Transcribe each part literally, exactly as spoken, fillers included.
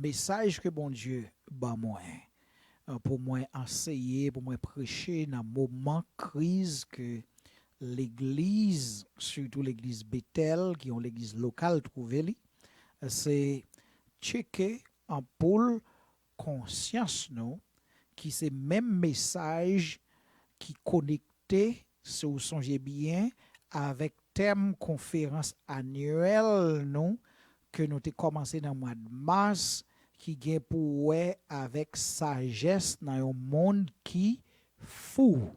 Mesaj ke Bondye ban mwen, eh, pou mwen anseye, pou mwen preche nan moman kriz ke legliz, sitou legliz Betèl, ki yon legliz lokal, twouve li, se tcheke anpoul konsyans nou, ki se menm mesaj ki konekte, si w sonje byen, avèk tèm konferans anyèl nou ke nou te kòmanse nan mwa mas, ki gen pou wè avèk sajès nan yon monn ki fou.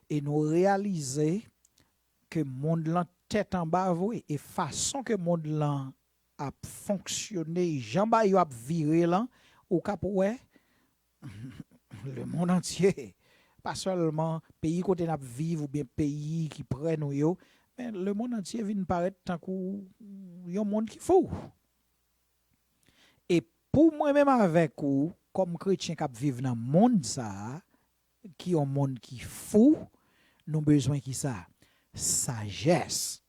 E nou reyalize ke monn lan tèt anba vre, e fason ke monn lan ap fonksyone, jan bagay yo ap vire lan, ou k ap wè lemonn antye. Pa sèlman peyi kote n ap viv oubyen peyi ki prè nou yo, men lemonn antye vin parèt tankou yon monn ki fou. E pou mwen menm avèk ou, kòm kretyen k ap viv nan monn sa a, ki yon monn ki fou, nou bezwen ki sa? Sajès.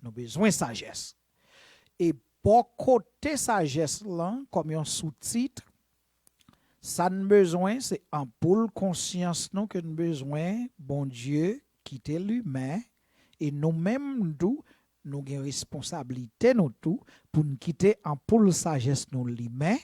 Nou bezwen sajès. E bò kote sajès lan, kòm yon soutit, sa n bezwen, se anpoul konsyans nou ke n bezwen, Bondye kite limen, e nou menm tou, nou gen responsablite nou tou pou n kite anpoul sajès nou limen,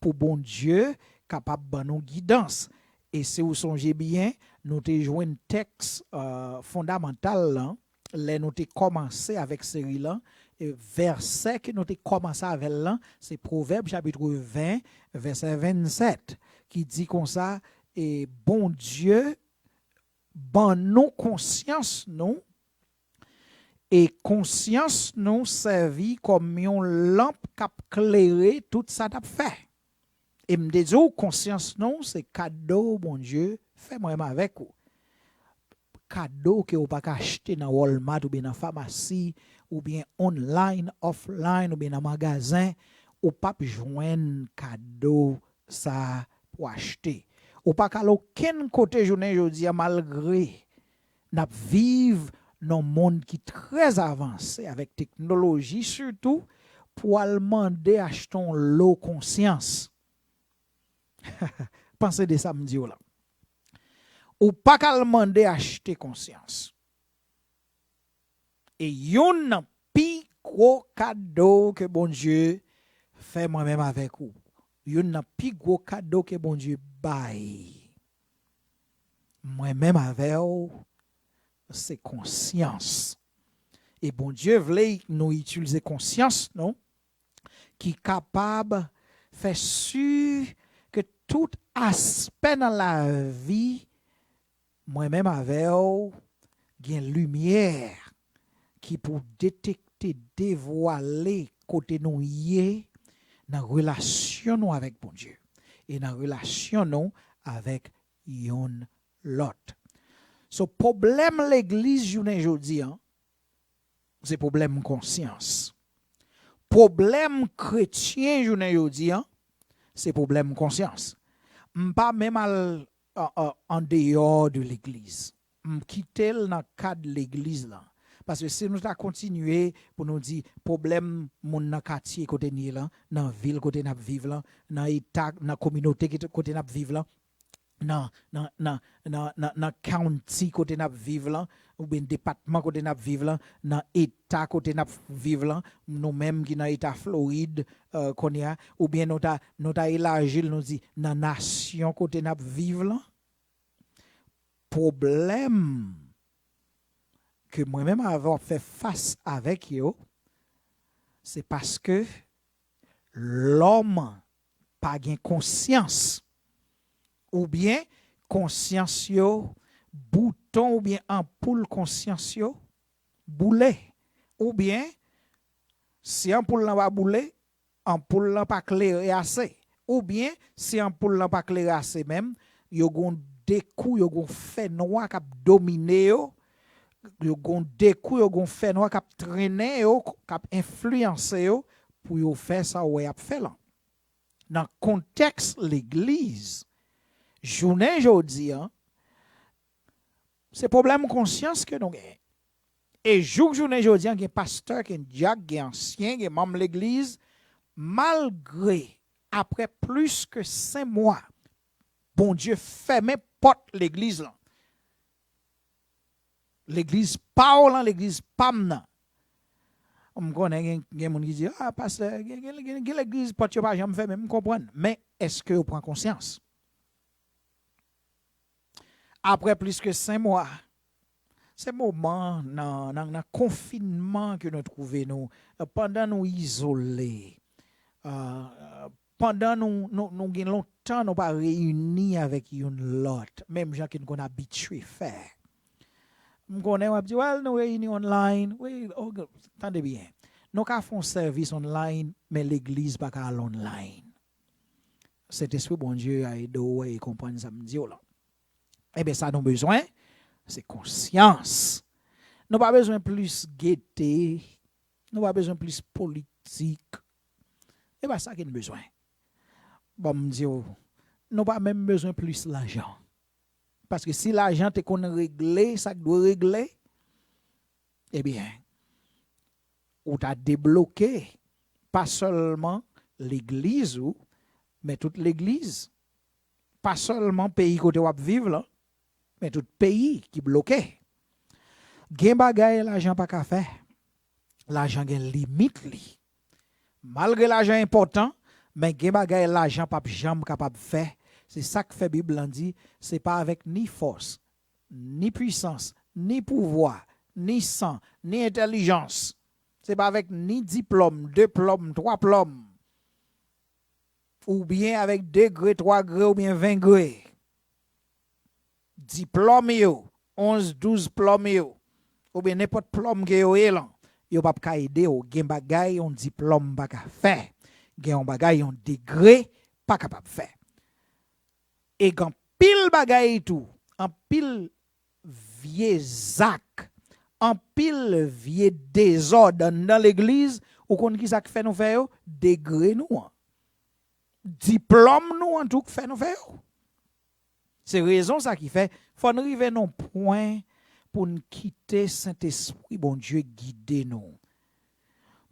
pou Bondye kapab ban nou gidans. E si w sonje byen, nou te jwenn tèks, eh, fondamantal lan, lè nou te kòmanse avèk seri lan, e vèsè ke nou te kòmanse avè l lan, se Pwovèb chapit ven, vèsè vennsèt, ki di konsa, e Bondye ban nou konsyans nou, e konsyans nou sèvi kòm yon lanp k ap klere tout sa n ap fè. E m te di w, konsyans nou se kado Bondye fè mwen menm avèk ou. Kado ke w pa ka achte nan Walmart oubyen nan famasi, oubyen online, offline, oubyen nan magazen, ou p ap jwenn kado sa pou achte. Ou pa ka al okenn kote jounen jodi a, malgre n ap viv nan monn ki trè avanse avèk teknoloji sitou, pou al mande achte yon lo konsyans. Panse de sa m di w la. Ou pa ka al mande achte konsyans. E youn nan pi gwo kado ke Bondye fè mwen menm avèk ou, youn nan pi gwo kado ke Bondye bay mwen menm avè w, se konsyans. E Bondye vle nou itilize konsyans nou ki kapab fè si ke tout aspè nan lavi mwen menm avè w gen limyè ki pou detekte, devwale kote nou ye nan relasyon nou avèk Bondye e nan relasyon nou avèk youn lòt. So, pwoblèm legliz jounen jodi a, se pwoblèm konsyans. Pwoblèm kretyen jounen jodi a, se pwoblèm konsyans. M pa menm al, a, a, andeyò de legliz. M kite l nan kad legliz lan. Paske si nou ta kontinye pou nou di pwoblèm moun nan katye kote n ye lan, nan vil kote n ap viv lan, nan eta, nan kominote ki, kote n ap viv lan, nan, nan, nan, nan, nan, nan county kote n ap viv lan, oubyen depatman kote n ap viv lan, nan eta kote n ap viv lan, nou menm ki nan eta Florid, eh, kounye a, oubyen nou ta, nou ta elaji l, nou di nan nasyon kote n ap viv lan. Pwoblèm ke mwen menm avè w ap fè fas avèk yo, se paske lòm pa gen konsyans, oubyen konsyans yo, bouton oubyen anpoul konsyans yo boule, oubyen si anpoul lan pa boule, anpoul lan pa klere ase. Oubyen, si anpoul lan pa klere ase menm, yo gon dekou, yo gon fènwa k ap domine yo, yo gon dekou, yo gon fènwa k ap trennen yo, k ap enfliyanse yo pou yo fè sa w wè y ap fè lan. Nan kontèks legliz, jounen jodi a, se pwoblèm konsyans ke nou genyen. E jouk jounen jodi a, gen pastè, gen dyak, gen ansyen, gen manm legliz, malgre apre plis ke senk mwa, Bondye fèmen pòt legliz lan. Legliz pa w lan, legliz pa m nan. M konnen gen, gen moun ki di, "Ah, pastè, gen, gen, gen, gen legliz, pòt yo pa janm fèmen." M konprann. Men, èske yo pran konsyans? Apre plis ke senk mwa, se moman nan, nan, nan konfinman ke nou twouve nou, pandan nou izole, euh, pandan nou, nou, nou gen lontan nou pa reyini avèk youn lòt, menm jan ke n konn abitye fè. M konnen w ap di, "Well, nou reyini online." Wi, oh, tande byen. Nou ka fè yon sèvis online, men legliz pa ka al online. Sentespri Bondye a ede w wè e konprann sa m di w lan. Ebyen, sa nou bezwen, se konsyans. Nou pa bezwen plis gete, nou pa bezwen plis politik. E pa sa ke n bezwen. Ban m di w, nou pa menm bezwen plis lajan. Paske si lajan te konn regle sa k dwe regle, ebyen, ou ta debloke pa sèlman legliz ou, men tout legliz. Pa sèlman peyi kote w ap viv lan, men tout peyi ki bloke. Gen bagay lajan pa ka fè. Lajan gen limit li. Malgre lajan enpòtan, men gen bagay lajan p ap janm kapab fè. Se sa k fè Bib lan di, se pa avèk ni fòs, ni pwisans, ni pouvwa, ni san, ni entèlijans. Se pa avèk ni diplòm, de plòm, twa plòm, oubyen avèk de gre, twa gre oubyen ven gre. Diplòm yo, onz, douz plòm yo, oubyen nenpòt plòm ke yo ye lan, yo p ap ka ede w. Gen bagay yon diplòm pa ka fè. Gen yon bagay yon degre pa kapab fè. E gen anpil bagay tou, anpil vye zak, anpil vye dezòd anndan legliz, ou konn ki sa k fè nou fè yo? Degre nou an. Diplòm nou an tou k fè nou fè yo. Se rezon sa ki fè, fò n rive nan pwen pou n kite Sentespri Bondye gide nou.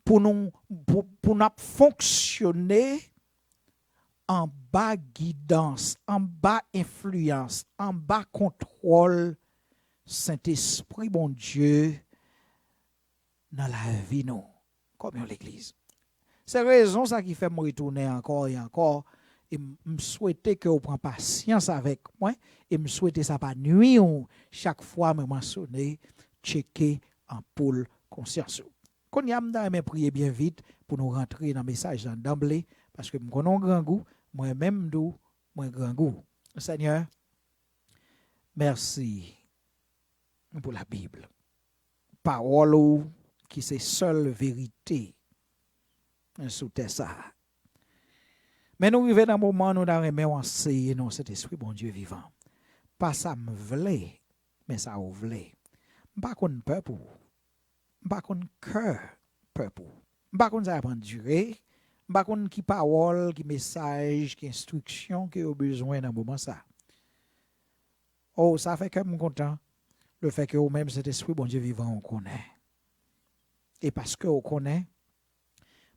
Pou nou, pou, pou n ap fonksyone anba gidans, anba enfliyans, anba kontwòl Sentespri Bondye nan lavi nou kòm yon legliz. Se rezon sa ki fè m retounen ankò e ankò, e m, m swete ke w pran pasyans avèk mwen, e m swete sa pa nwi w chak fwa mwen mansyone tcheke anpoul konsyans ou. Kounye a, m ta renmen priye byen vit pou nou rantre nan mesaj lan danble, paske m konnen w grangou, mwen menm tou, mwen grangou. Senyè, mèsi pou Labib. Pawòl ou ki se sèl verite sou tè sa a. Men nou rive nan moman nou ta renmen w anseye nou, Sentespri Bondye vivan. Pa sa m vle, men sa ou vle. M pa konn pèp ou. M pa konn kè pèp ou. M pa konn sa y ap andire. M pa konn ki pawòl, ki mesaj, ki enstriksyon ke yo bezwen nan moman sa. O, sa fè kè m kontan, lefètke ou menm, Sentespri Bondye vivan, ou konnen. E paske ou konnen,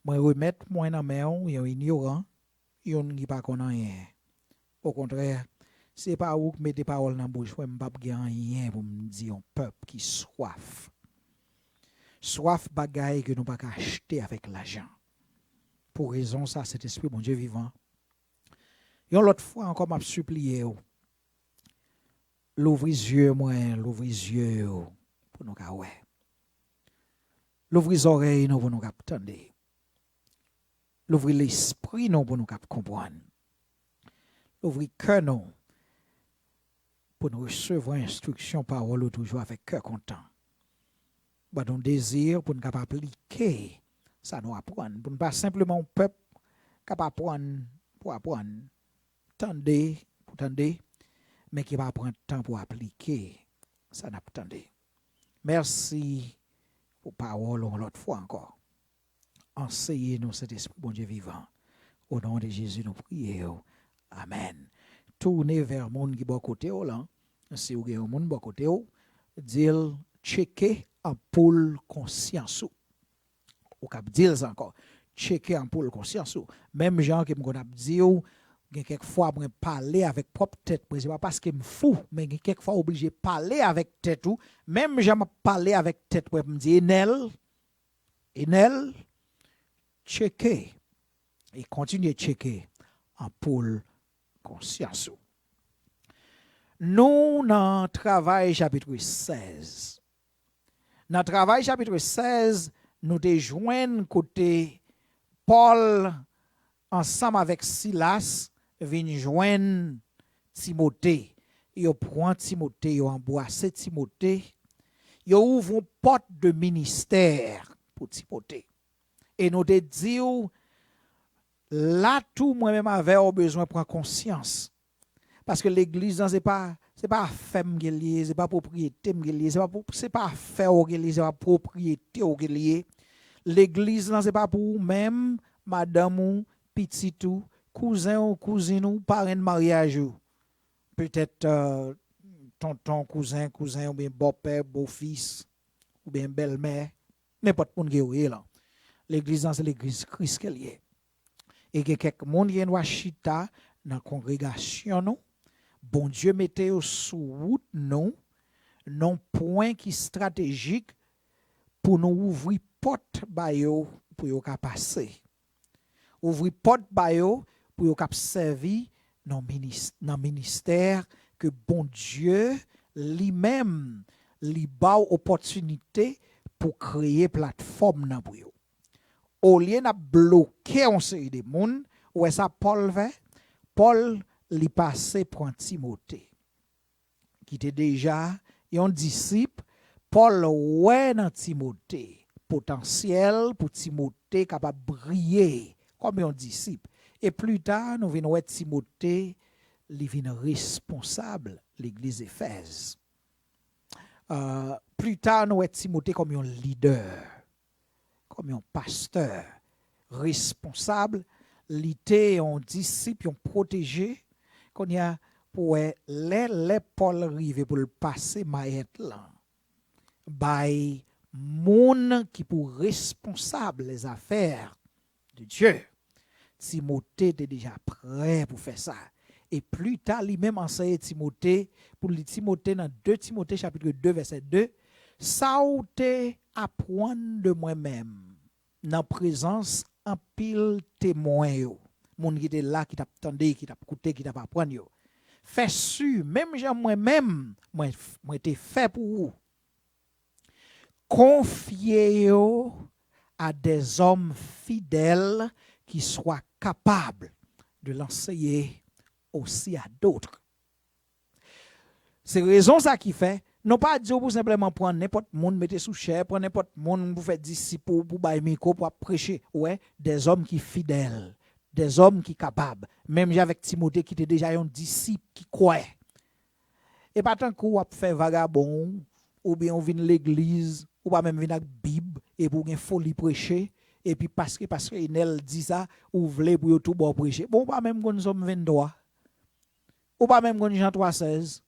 mwen remèt mwen nan men w yon inyoran, youn ki pa konn anyen. Okontrè, se pa ou k mete pawòl nan bouch mwen, m p ap gen anyen pou m di yon pèp ki swaf. Swaf bagay ke nou pa ka achte avèk lajan. Pou rezon sa, Sentespri Bondye vivan, yon lòt fwa ankò, m ap sipliye w, louvri zye mwen, louvri zye w, pou nou ka wè. Louvri zòrèy nou pou nou kab tande. Louvri lespri nou pou nou kab konprann. Louvri kè nou pou nou resevwa enstriksyon pawòl ou toujou avèk kè kontan. Ban nou dezi pou n kab aplike sa nou aprann, pou n pa senpleman yon pèp k ap aprann pou aprann, tande pou tande, men ki pa pran tan pou aplike sa n ap tande. Mèsi pou pawòl ou yon lòt fwa ankò. Anseye nou, Sentespri Bondye vivan. O non de Jezi, nou priye w. Amèn. Tounen vè moun ki bò kote w lan. Si w gen yon moun bò kote w, di l tcheke anpoul konsyans ou. Ou kab di l sa ankò. tcheke anpoul konsyans ou. Menm jan ke m konn ap di w, gen kèk fwa mwen pale avèk pwòp tèt mwen, se pa paske m fou, men gen kèk fwa w oblije pale avèk tèt ou, menm jan m ap pale avèk tèt mwen, m di, Enèl, Enèl, tcheke, e kontinye tcheke anpoul konsyans ou. Nou nan Travay chapit sèz. Nan Travay chapit sèz, nou te jwenn kote Pòl ansanm avèk Silas vin jwenn Timote. Yo pran Timote, yo anbwase Timote, yo ouvri yon pòt de ministè pou Timote. E nou te di w, la tou mwen menm avè w bezwen pran konsyans. Paske legliz lan se pa, se pa afè m ke l ye, se pa pwopriyete m ke l ye, se pa, se pa afè w ke l ye, se pa pwopriyete w ke l ye. Legliz lan se pa pou ou menm, madanm ou, pitit ou, kouzen ou, kouzin ou, parenn maryaj ou. Petèt, euh, tonton, kouzen, kouzen, oubyen bòpè, bofis, oubyen bèlmè, nenpòt moun ke w ye lan. Legliz lan se legliz Kris ke l ye. E gen kèk moun ki gen dwa chita nan kongregasyon nou. Bondye mete yo sou wout nou, nan pwen ki estratejik pou nou ouvri pòt ba yo pou yo ka pase. Ouvri pòt ba yo pou yo kap sèvi nan minis-, nan ministè ke Bondye li menm li ba w opòtinite pou kreye platfòm nan pou yo. Olye n ap bloke yon seri de moun, ou wè sa Pòl fè? Pòl li pase pran Timote, ki te deja yon disip. Pòl wè nan Timote potansyèl pou Timote kapab briye kòm yon disip. E pli ta, nou vin wè Timote, li vin responsab legliz Efèz. Euh, pli ta, nou wè Timote kòm yon lidè, kòm yon pastè responsab. Li te yon disip, yon pwoteje. Kounye a, pou wè, lè, lè Pòl rive pou l pase mayèt lan bay moun ki pou responsab les affaires de Dieu, Timote te deja prè pou fè sa. E pli ta, li menm anseye Timote, pou li Timote nan de Timote chapit de vèsè de, sa w te aprann de mwen menm nan prezans anpil temwen yo, moun ki te la, ki t ap tande, ki t ap koute, ki t ap aprann yo. Fè si, menm jan mwen menm, mwen, mwen te fè pou ou, konfye yo à des hommes fidèles qui soient capables de l'enseigner aussi à d'autres. Se rezon sa ki fè, nou pa di w pou senpleman pran nenpòt moun, mete sou chè, pran nenpòt moun pou fè disip ou, pou bay mikwo, pou ap preche. Ou wè, des hommes ki fidèl, des hommes ki kapab. Menm jan avèk Timote ki te deja yon disip ki kwè. E pa tankou w ap fè vagabon ou, oubyen ou vin legliz, ou pa menm vin ak Bib, epi w gen foli preche, epi paske, paske Enèl di sa, ou vle pou yo tou ba w preche. Bon, ou pa menm konn Sòm venntwa. Ou pa menm konn Jan twa sèz.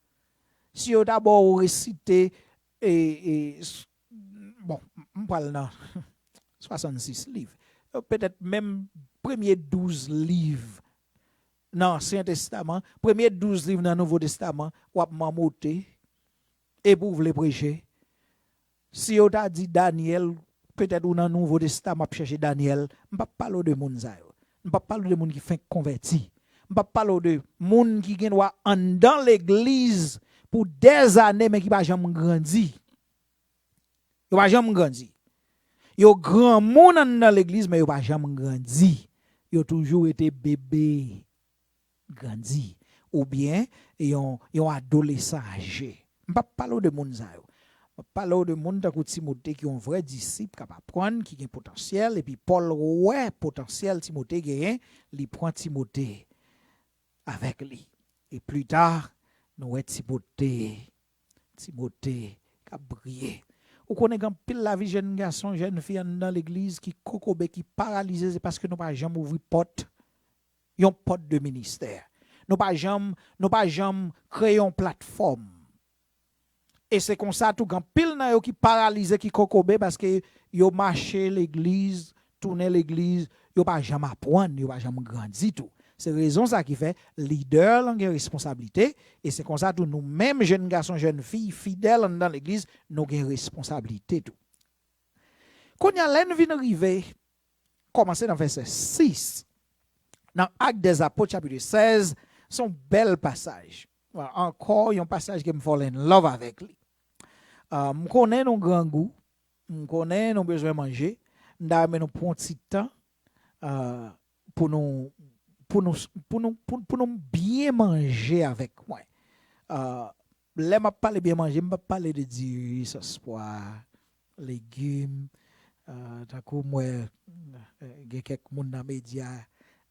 Si yo ta ba w resite, e, e, s-, bon, m pral nan swasannsis liv. Petèt menm premye douz liv nan Ansyen Testaman, premye douz liv nan Nouvo Testaman, w ap manmote, epi w vle preche. Si yo ta di Danyèl, petèt ou nan Nouvo Testaman ap chèche Danyèl, m p ap pale w de moun sa yo. M p ap pale w de moun ki fenk konvèti. M p ap pale w de moun ki gen dwa anndan legliz pou dèzane, men ki pa janm grandi. Yo pa janm grandi. Yo granmoun anndan legliz, men yo pa janm grandi. Yo toujou rete bebe grandi. Oubyen yon, yon adolesan aje. M p ap pale w de moun sa yo. M ap pale w de moun tankou Timote ki yon vrè disip k ap aprann, ki gen potansyèl, epi Pòl wè potansyèl Timote genyen, li pran Timote avèk li. E pli ta, nou wè Timote, Timote k ap briye. Ou konnen gen anpil lavi jèn gason, jèn fi anndan legliz ki kokobe, ki paralize, se paske nou pa janm ouvri pòt, yon pòt de ministè. Nou pa janm, nou pa janm kreye yon platfòm. E se konsa tou, gen anpil nan yo ki paralize, ki kokobe, paske yo mache legliz tounen legliz, yo pa janm aprann, yo pa janm grandi tou. Se rezon sa ki fè lidè lan gen responsablite, e se konsa tou nou menm jèn gason, jèn fi, fidèl anndan legliz, nou gen responsablite tou. Kounye a, lè n vin rive, kòmanse nan vèsè sis, nan Actes des Apôtres, chapit sèz, se yon bèl pasaj. Ankò yon pasaj ke m fall in love avèk li. Ah, m konnen nou grangou, m konnen nou bezwen manje, m ta renmen nou pran yon ti tan, ah, pou nou, pou nou, pou nou, pou, pou nou byen manje avèk mwen. Ah, lè m ap pale byen manje, m p ap pale de diri, sòs pwa, legim, ah, tankou m wè, eh, gen kèk moun nan medya,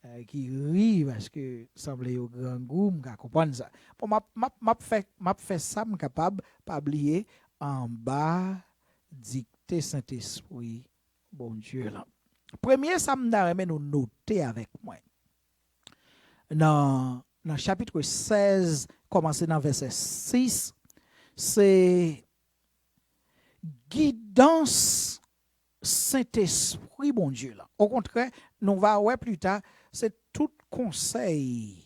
eh, ki ri paske sanble yo grangou, m ka konprann sa. Bon, m ap, m ap, m ap fè, m ap fè sa m kapab, pa bliye, anba dikte Sentespri Bondye lan. Premye sa m ta renmen nou note avèk mwen. Nan, nan chapit sèz, kòmanse nan vèsè sis, se gidans Sentespri Bondye lan. Okontrè, nou va wè pli ta, se tout konsèy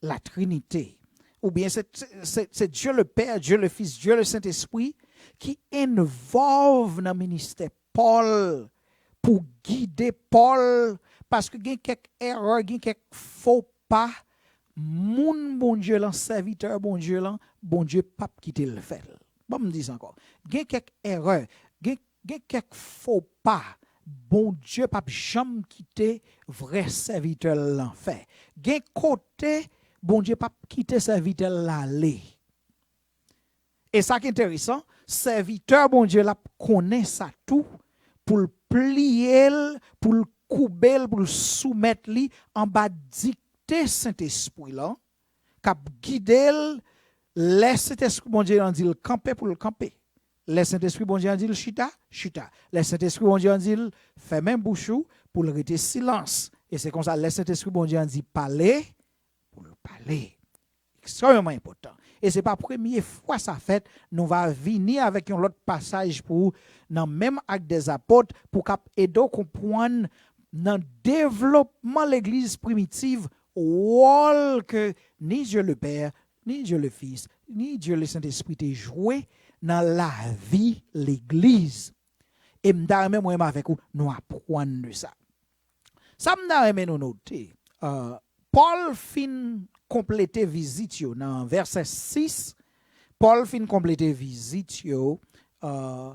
Latrinite, oubyen se, se, se, se Dye le Pè, Dye le Fis, Dye le Sentespri ki envolve nan ministè Pòl pou gide Pòl, paske gen kèk erè, gen kèk fo pa, moun Bondye lan, sèvitè Bondye lan, Bondye p ap kite l fè l. Ban m di sa ankò. Gen kèk erè, gen, gen kèk fo pa, Bondye p ap janm kite vrè sèvitè l lan fè. Gen kote Bondye p ap kite sèvitè l la ale. E sa k enteresan, sèvitè Bondye l ap konnen sa tou, pou l pliye l, pou l koube l, pou l soumèt li anba dikte Sentespri lan, k ap gide l. Lè Sentespri Bondye an di l kanpe, pou l kanpe. Lè Sentespri Bondye an di l chita, chita. Lè Sentespri Bondye an di l fèmen bouch ou, pou l rete silans. E se konsa, lè Sentespri Bondye an di pale, pou l pale. Ekstrèmeman enpòtan. E se pa premye fwa sa fèt, nou va vini avèk yon lòt pasaj pou ou nan menm Actes des Apôtres, pou k ap ede w konprann nan devlopman legliz primitiv, wòl ke ni Dye le Pè, ni Dye le Fis, ni Dye le Sentespri te jwe nan lavi legliz. E m ta renmen mwen menm avèk ou, nou aprann de sa. Sa m ta renmen nou note, euh, Pòl fin konplete vizit yo nan vèsè sis, Pòl fin konplete vizit yo, euh,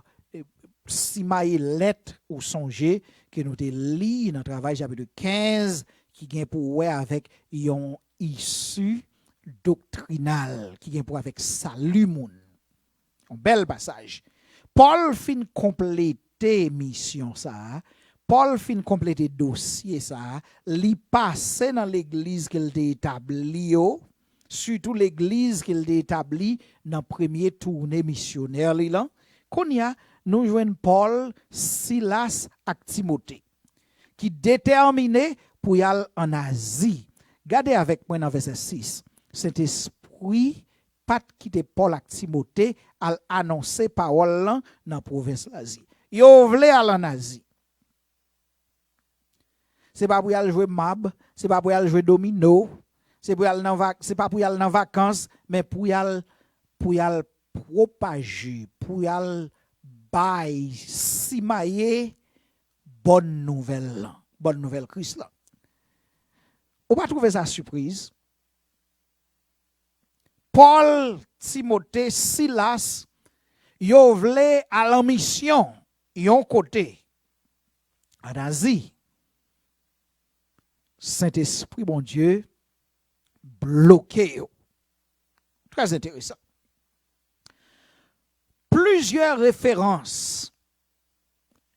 simaye lèt ou sonje ke nou te li nan Travay chapit kenz, ki gen pou wè avèk yon isi doktrinal, ki gen pou wè avèk sali moun. Yon bèl pasaj. Pòl fin konplete misyon sa a. Pòl fin konplete dosye sa a. Li pase nan legliz ke l te etabli yo, sitou legliz ke l te etabli nan premye toune misyonè li lan. Kounye a, nou jwenn Pòl, Silas ak Timote, ki detèmine pou y al ann Azi. Gade avèk mwen nan vèsè sis. Sentespri pa t kite Pòl ak Timote al anonse pawòl lan nan pwovens Lazi. Yo vle al ann Azi. Se pa pou y al jwe mab, se pa pou y al jwe domino, se pou y al nan vak-, se pa pou y al nan vakans, men pou y al, pou y al pwopaje, pou y al bay, simaye bòn nouvèl lan, bòn nouvèl Kris lan. Ou pa twouve sa sipriz? Pòl, Timote, Silas, yo vle al an misyon yon kote, ann Azi. Sentespri Bondye bloke yo. Trè enteresan. Plizyè referans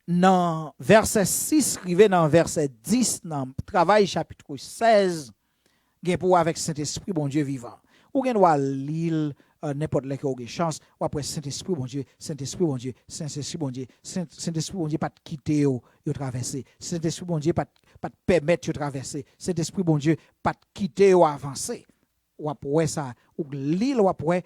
nan vèsè sis rive nan vèsè dis nan Travay chapit sèz gen pou wè avèk Sentespri Bondye vivan. Ou gen dwa li l, euh, nenpòt lè ke w gen chans, w ap wè Sentespri Bondye, Sentespri Bondye, Sentespri Bondye, Sen-, Sentespri Bondye pa t kite yo, yo travèse. Sentespri Bondye pa t, pa t pèmèt yo travèse. Sentespri Bondye pa t kite yo avanse. W ap wè sa, ou li l, w ap wè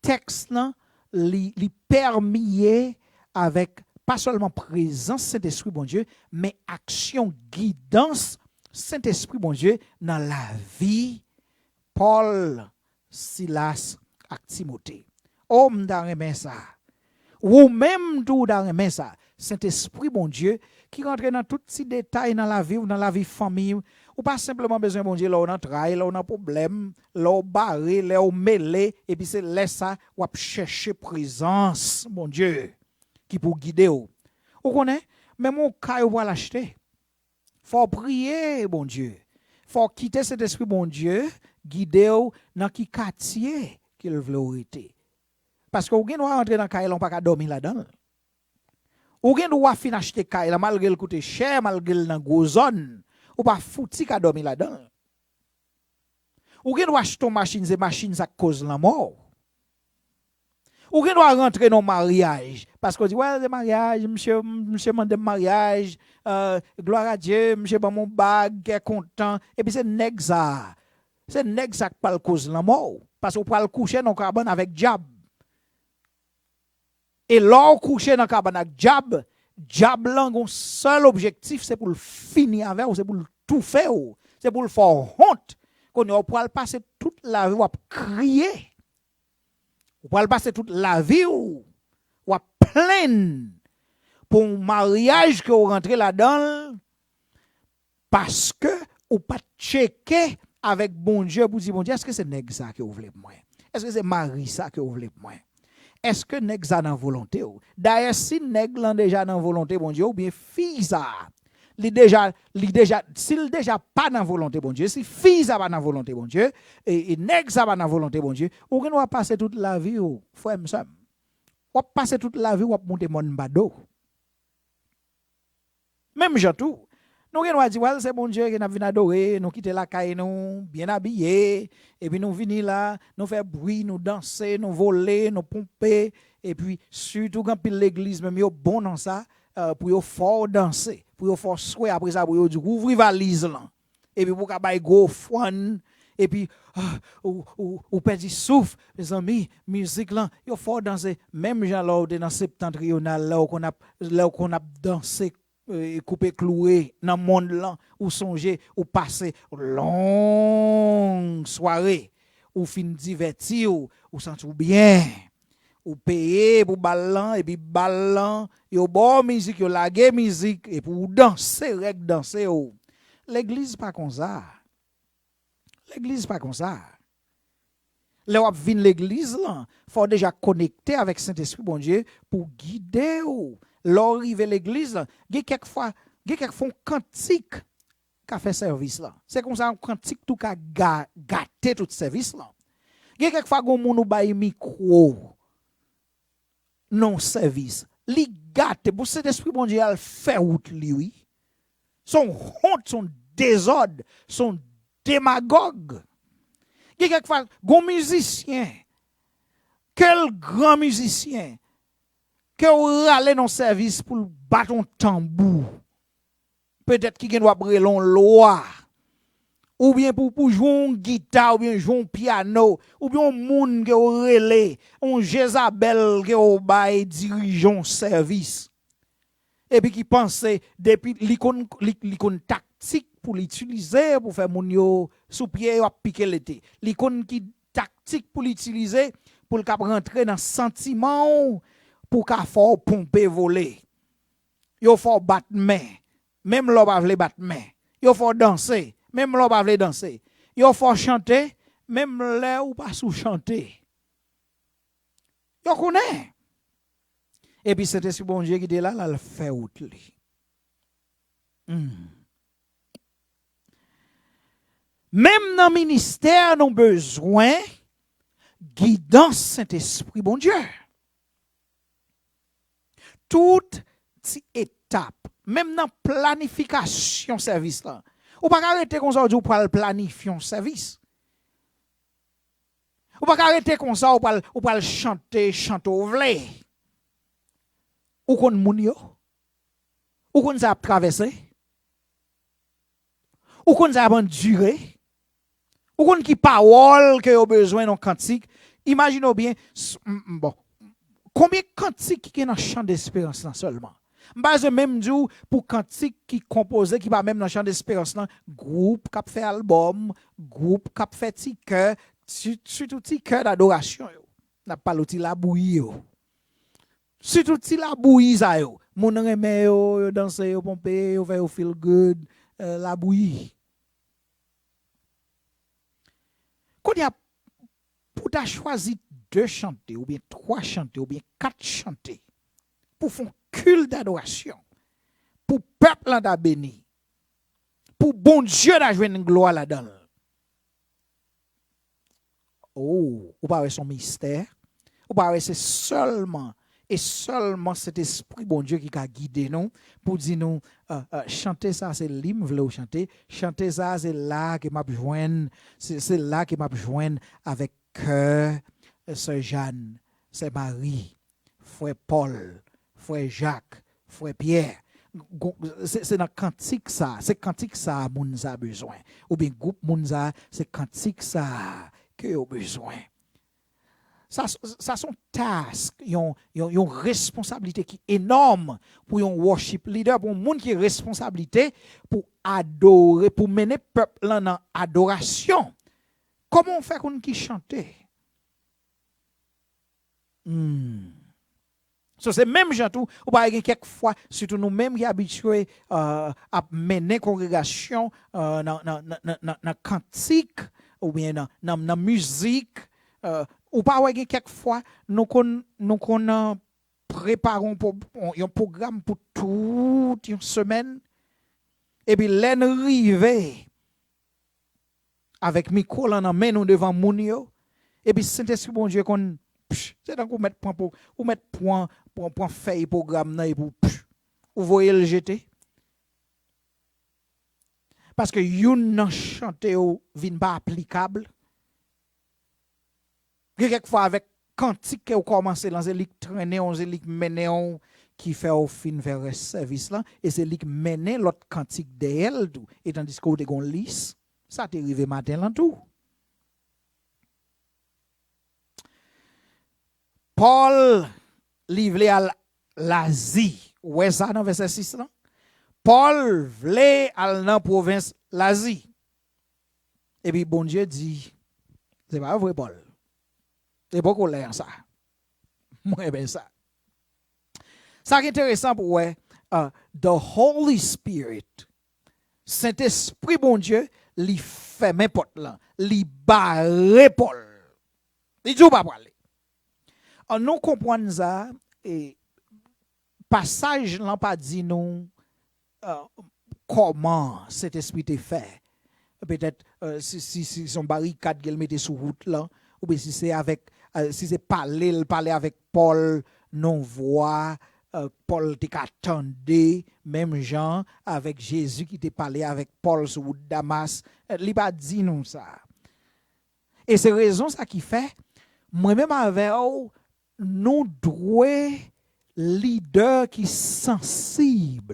tèks lan, li, li pèmiye avèk pa sèlman prezans Sentespri Bondye, men aksyon, gidans Sentespri Bondye nan lavi Pòl, Silas ak Timote. O, m ta renmen sa. Ou menm tou, ou ta renmen sa. Sentespri Bondye ki rantre nan tout ti detay nan lavi w, nan lavi fanmi w. Ou pa senpleman bezwen Bondye lè w nan tray, lè w nan pwoblèm, lè w bare, lè w mele, epi se lè sa w ap chèche prezans Bondye ki pou gide w. Ou konnen, menm yon kay ou pral achte, fò w priye Bondye. Fò w kite Sentespri Bondye gide w nan ki katye ke l vle w rete. Paske ou gen dwa rantre nan kay la, ou pa ka dòmi ladan l. Ou gen dwa fin achte kay la, malgre l koute chè, malgre l nan gwo zòn, ou pa fouti ka dòmi ladan l. Ou gen dwa achte yon machin, se machin sa k koz lanmò w. Ou gen dwa rantre nan maryaj, paske w di, wè, se maryaj, misye, misye mande m maryaj, euh, gloire à Dieu, misye ban m yon bag, kè kontan, epi se nèg sa a. Se nèg sa k pral koz lanmò w, paske w pral kouche nan kabann avèk dyab. E lè w kouche nan kabann ak dyab, dyab lan gon sèl objektif, se pou l fini avè w, se pou l toufe w, se pou l fè w wont. Kounye a, w pral pase tout lavi w ap kriye. Ou pral pase tout lavi w w ap plenn pou yon maryaj ke w rantre ladan l, paske ou pa t tcheke avèk Bondye pou di, Bondye, èske se nèg sa ke w vle pou mwen? Èske se mari sa ke w vle pou mwen? Èske nèg sa nan volonte w? Dayè, si nèg lan deja nan volonte Bondye, oubyen fi sa, li deja, li deja, si l deja pa nan volonte Bondye, si fi sa pa nan volonte Bondye, e, e nèg sa pa nan volonte Bondye, ou gen dwa pase tout lavi w, frè m, sè m. W ap pase tout lavi w ap monte mòn bado. Menm jan tou, nou gen dwa di, wè, se Bondye ke n ap vin adore, nou kite lakay nou, byen abiye, epi nou vini la, nou fè bri, nou danse, nou vole, nou ponpe, epi sitou gen anpil legliz menm yo bon nan sa, euh, pou yo fè w danse, pou yo fè w swè, apre sa pou yo di w ouvri valiz lan. Epi pou w ka bay gwo fwàn, epi, ah, ou, ou, ou pèdi souf, mezanmi, mizik lan, yo fè w danse, menm jan lè w te nan Septentrional, lè w konn ap, lè w konn ap danse, eh, koupe kloure nan mond lan, ou sonje, ou pase long sware, ou fin divèti w, ou santi w byen. Ou peye pou bal lan, epi bal lan, yo ba w mizik, yo lage mizik, epi w danse, règ danse w. Legliz pa konsa. Legliz pa konsa. Lè w ap vin legliz lan, fò w deja konekte avèk Sentespri Bondye pou gide w. Lè w rive legliz lan, gen kèk fwa, gen kèk fwa yon kantik ka fè sèvis lan. Se konsa yon kantik tou ka ga-, gate tout sèvis lan. Gen kèk fwa gen yon moun ou bay mikwo nan yon sèvis. Li gate, bon, Sentespri Bondye al fè wout li, wi. Se yon wont, se yon dezòd, se yon demagòg. Gen kèk fwa, gen yon mizisyen, ke l gran mizisyen, ke w rale nan yon sèvis pou l bat yon tanbou. Petèt ki gen dwa ap rele yon lwa, oubyen pou, pou jwe yon gita, oubyen jwe yon pyano, oubyen yon moun ke w rele, yon Jezabèl ke w bay dirijan yon sèvis. Epi ki panse, depi li konn, li, li konn taktik pou l itilize pou fè moun yo sou pye yo ap pike lete. Li konn ki taktik pou l itilize pou l kab rantre nan santiman w pou ka fè w ponpe vole. Yo fè w bat men, menm lè w pa vle bat men. Yo fè w danse, menm lè w pa vle danse. Yo fè w chante, menm lè ou pa sou chante. Yo konnen. Epi Sentespri Bondye ki te la, l al fè wout li. Hmm. Menm nan ministè, nou bezwen gidans Sentespri Bondye. Tout ti etap, menm nan planifikasyon sèvis lan. Ou pa ka rete konsa, ou di ou pral planifye yon sèvis. Ou pa ka rete konsa, ou pral, ou pral chante, chante w vle. Ou konn moun yo? Ou konn sa y ap travèse? Ou konn sa y ap andire? Ou konn ki pawòl ke yo bezwen nan kantik? Imajine w byen, s-, m, m, bon, Konbyen kantik ki gen nan chan desperans lan sèlman? M pa bezwen menm di w pou kantik ki konpoze, ki pa menm nan chan desperans lan, gwoup k ap fè albòm, gwoup k ap fè ti kè, si- sitou ti kè dadorasyon yo. N ap pale w ti labouyi yo. Sitou ti labouyi sa yo. Moun renmen yo, yo danse, yo ponpe, yo fè yo feel good, eh, labouyi. Kounye a, pou w ta chwazi de chante, oubyen twa chante, oubyen kat chante, pou fè yon kil dadorasyon, pou pèp lan ta beni, pou Bondye ta jwenn glwa ladan l. Oh, ou pa wè se yon mistè? Ou pa wè se sèlman e sèlman Sentespri Bondye ki ka gide nou pou di nou, eh, eh, chante sa se li m vle w chante, chante sa se la ke m ap jwenn, se, se la ke m ap jwenn avèk kè, eh, sè Jàn, sè Mari, frè Pòl, frè Jak, frè Pyè. Gon- Se, se nan kantik sa, se kantik sa moun sa bezwen. Oubyen gwoup moun sa, se kantik sa ke yo bezwen. Sa, sa se yon task, yon, yon, yon responsablite ki enòm pou yon worship leader, pou yon moun ki responsablite pou adore, pou mennen pèp lan nan adorasyon. Kòman w fè konn ki chante? Hmm. So, se menm jan tou, ou pa gen kèk fwa, sitou nou menm ki abitye, eh, ap mennen kongregasyon, eh, nan, nan, nan, nan, nan, nan kantik, oubyen nan, nan, nan mizik, eh, ou pa wè gen kèk fwa, nou konn, nou konn, eh, prepare yon, pwo- yon pwogram pou tout yon semèn, epi lè n rive, avèk mikwo lan nan men nou devan moun yo, epi Sentespri Bondye konn, pch, se tankou ou mèt pran, po- ou mèt pran, pran, pran fèy pwogram nan epi w, pch, ou voye l jete. Paske youn nan chante yo vin pa aplikab. Gen kèk fwa avèk kantik ke w kòmanse lan, se li k trennen w, se li k mennen w, ki fè w fin fè rès sèvis lan, e se li k mennen lòt kantik dèyè l tou, etandiske w te gon lis. Sa te rive maten lan tou. Pòl, li vle al Lazi. Ou wè sa nan vèsè sis lan? Pòl vle al nan pwovens Lazi. Epi Bondye di, se pa vre, Pòl. Se poko lè an sa. Mwen renmen sa. Sa ki enteresan pou wè, uh, the Holy Spirit, Sentespri Bondye, li fèmen pòt lan, li bare Pòl. Li di w pa prale. An nou konprann sa, e pasaj lan pa di nou, uh, kòman Sentespri te fè. Petèt, uh, si, si, si se yon barikad ke l mete sou wout lan, oubyen si se avèk, uh, si se pale l pale avèk Pòl nan vwa, uh, Pòl te ka tande, menm jan avèk Jezi ki te pale avèk Pòl sou wout Damas. Uh, li pa di nou sa. E se rezon sa ki fè, mwen menm avè w, nou dwe lidè ki sansib.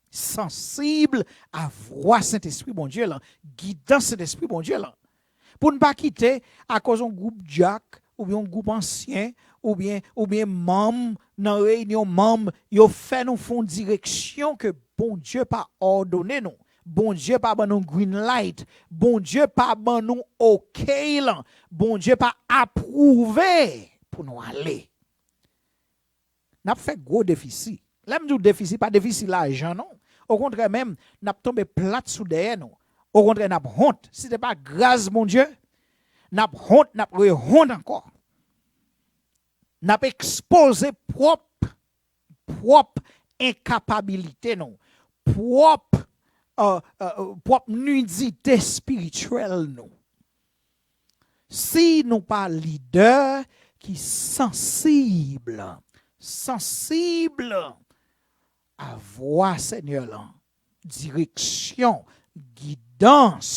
Sansib a vwa Sentespri Bondye lan, gidans Sentespri Bondye lan. Pou n pa kite, akoz yon gwoup dyak, oubyen yon gwoup ansyen, oubyen, oubyen manm nan reyinyon manm, yo fè nou fè yon direksyon ke Bondye pa òdone nou. Bondye pa ban nou green light. Bondye pa ban nou ok lan. Bondye pa apwouve pou nou ale. N ap fè gwo defisi. Lè m di w defisi, pa defisi lajan non. Okontrè menm, n ap tonbe plat sou dèyè nou. Okontrè, n ap wont. Si se pa gras Bondye, n ap wont, n ap rewont ankò. N ap ekspoze pwòp, pwòp enkapabilite nou, pwòp, euh, euh, pwòp nidite espirityèl nou. Si nou pa lidè ki sansib, sansib a vwa Senyè lan, direksyon, gidans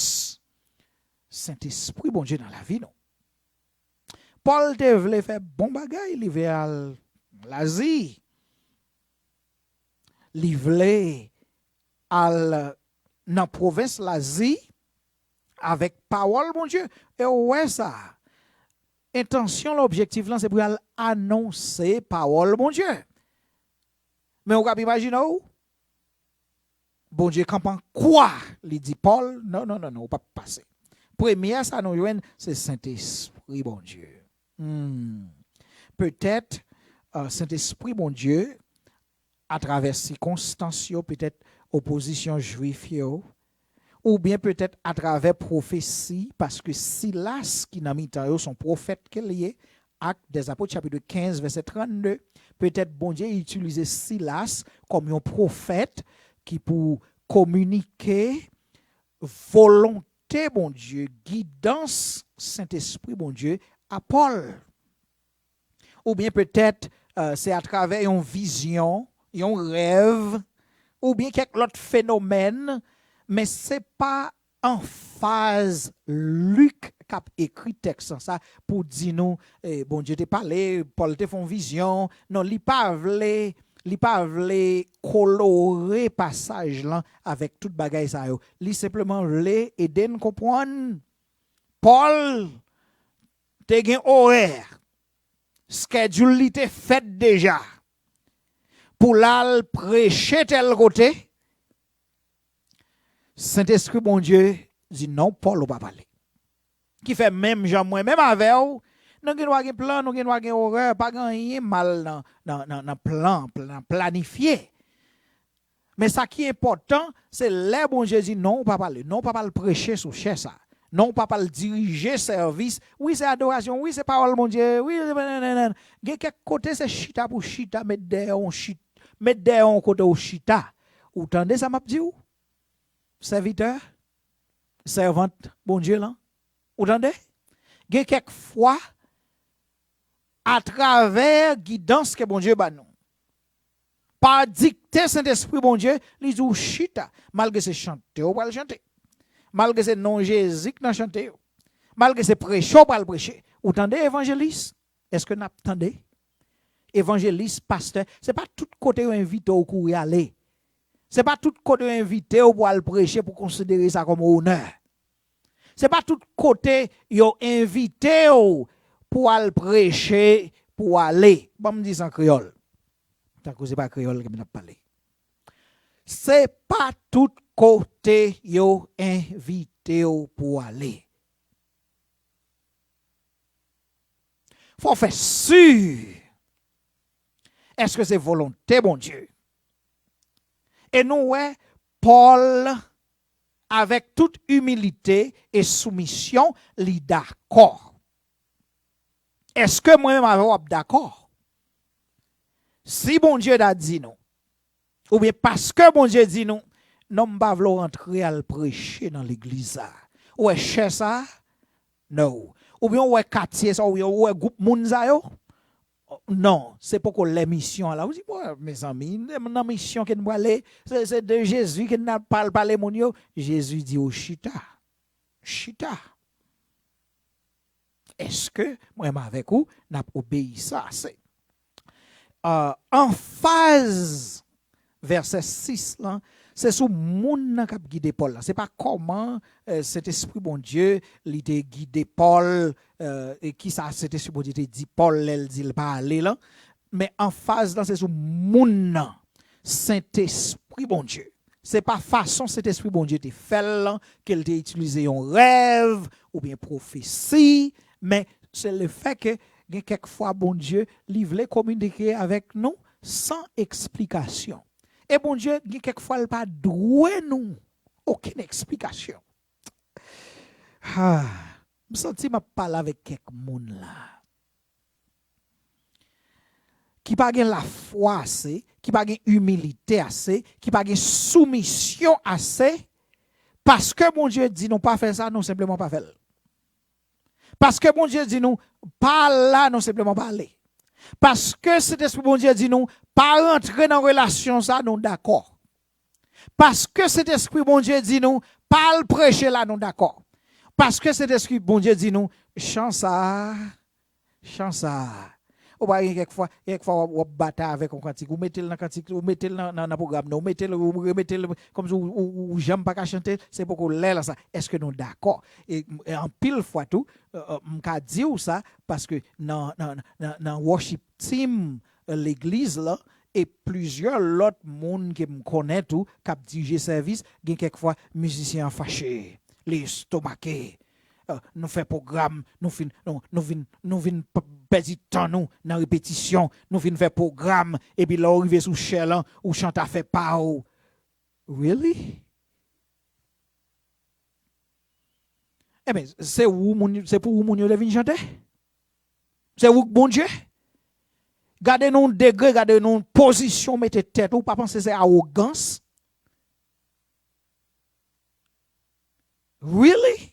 Sentespri Bondye nan lavi nou. Pòl te vle fè bon bagay, li vle al Lazi. Li vle al nan pwovens Lazi avèk pawòl Bondye. E w wè sa. entansyon l, objektif lan, se pou y al anonse pawòl Bondye. Men ou kab imajine w, Bondye kanpe an kwa, li di Pòl, non, non, non, non, ou p ap pase. Premyè sa nou jwenn, se Sentespri Bondye. Hmm. Petèt, euh, Sentespri Bondye, atravè sikonstans yo, petèt opozisyon Jwif yo, oubyen petèt atravè pwofesi, paske Silas ki nan mitan yo se yon pwofèt ke l ye, Actes des Apôtres, chapit kenz, vèsè trannde. Petèt Bondye itilize Silas kòm yon pwofèt ki pou kominike volonte Bondye, gidans Sentespri Bondye a Pòl. Oubyen petèt, euh, se atravè yon vizyon, yon rèv, oubyen kèk lòt fenomèn, men se pa anfaz Lik k ap ekri tèks lan sa pou di nou, eh, Bondye te pale, Pòl te fè yon vizyon. Non, li pa vle, li pa vle kolore pasaj lan avèk tout bagay sa yo. Li senpleman vle ede n konprann Pòl te gen orè, schedule li te fèt deja pou l al preche tèl kote. Sentespri Bondye di, "Non, Pòl, ou p ap ale." Ki fè, menm jan mwen menm avè w, nou gen dwa gen plan, nou gen dwa gen orè, pa gen anyen mal nan, nan, nan, nan plan, nan planifye. Men sa ki enpòtan, se lè Bondye di, "Non, ou p ap ale, non, ou p ap al preche sou chè sa, non, ou p ap al dirije sèvis." Wi, se adorasyon, wi, se pawòl Bondye, wi, se nananana. Gen kèk kote, se chita pou chita, met dèyè yon chit-, met dèyè yon kote ou chita. Ou tande sa m ap di w? Sèvitè, sèvant Bondye lan, ou tande? Gen kèk fwa, atravè gidans ke Bondye ba nou, pa dikte Sentespri Bondye, li di w chita, malgre se chante w pral chante, malgre se non Jezi k nan chante yo, malgre se preche w pral preche. Ou tande, evanjelis? Èske n ap tande? Evanjelis, pastè, se pa tout kote yo envite w kouri ale. Se pa tout kote yo envite w pou al preche, pou konsidere sa kòm onè. Se pa tout kote yo envite w pou al preche, pou w ale. Ban m di sa an kreyòl. Tankou se pa kreyòl ke m ap pale. Se pa tout kote yo envite w pou w ale. Fò w fè si èske se volonte Bondye. E nou wè Pòl, avèk tout imilite e soumisyon, li dakò. Èske mwen menm avè w ap dakò? Si Bondye ta di nou, oubyen paske Bondye di nou, "Non, m pa vle w rantre al preche nan legliz sa a." Ou wè chè sa a? No. Oubyen ou wè katye sa, oubyen ou wè gwoup moun sa yo? Non, se poko lè misyon an la. Ou di, "Bon, mezanmi, nan misyon ke n prale, se, se de Jezi ke n ap pale, pale moun yo." Jezi di w, "Chita. Chita." Èske mwen menm avèk ou, n ap obeyi sa? Se, euh, anfaz vèsè sis lan, se sou moun nan k ap gide Pòl la. Se pa kòman, euh, Sentespri Bondye, li te gide Pòl, euh, e kisa Sentespri Bondye te di Pòl lè l di l pa ale lan. Men anfaz lan, se sou moun nan. Sentespri Bondye. Se pa fason Sentespri Bondye te fè l lan, ke l te itilize yon rèv oubyen pwofesi, men se lefètke gen kèk fwa Bondye, li vle kominike avèk nou san eksplikasyon. E Bondye, gen kèk fwa, l pa dwe nou okenn eksplikasyon. Ah, m santi m ap pale avèk kèk moun la ki pa gen lafwa ase, ki pa gen imilite ase, ki pa gen soumisyon ase, paske Bondye di nou pa fè sa, nou senpleman pa fè l. Paske Bondye di nou pa al la, nou senpleman pa ale. Paske Sentespri Bondye di nou pa rantre nan relasyon sa, nou dakò. Paske Sentespri Bondye di nou pa al preche la, nou dakò. Paske Sentespri Bondye di nou chan sa a, chan sa a, Ou pa gen kèk fwa, kèk fwa w ap, w ap batay avèk yon kantik. Ou mete l nan kantik, ou mete l nan, nan, nan pwogram nan, ou mete l, ou remete l, kòmsi ou, ou, ou, ou janm pa ka chante l, se poko lè la sa. Èske nou dakò? E, e anpil fwa tou, e, e, m ka di w sa, paske nan, nan, nan, nan worship team, e, legliz la, e plizyè lòt moun ke m konnen tou, k ap dirije sèvis, gen kèk fwa mizisyen an fache, li estomake. E, nou fè pwogram, nou fin, nou, nou vin, nou vin p-, pèdi tan nou nan repetisyon, nou vin fè pwogram, epi lè w rive sou chè lan, ou chante afè pa w. Really? Ebyen, se ou moun, se pou ou moun yo te vin chante? Se ou k Bondye? Gade nan yon degre, gade nan yon pozisyon w mete tèt ou, ou pa panse se awogans? Really?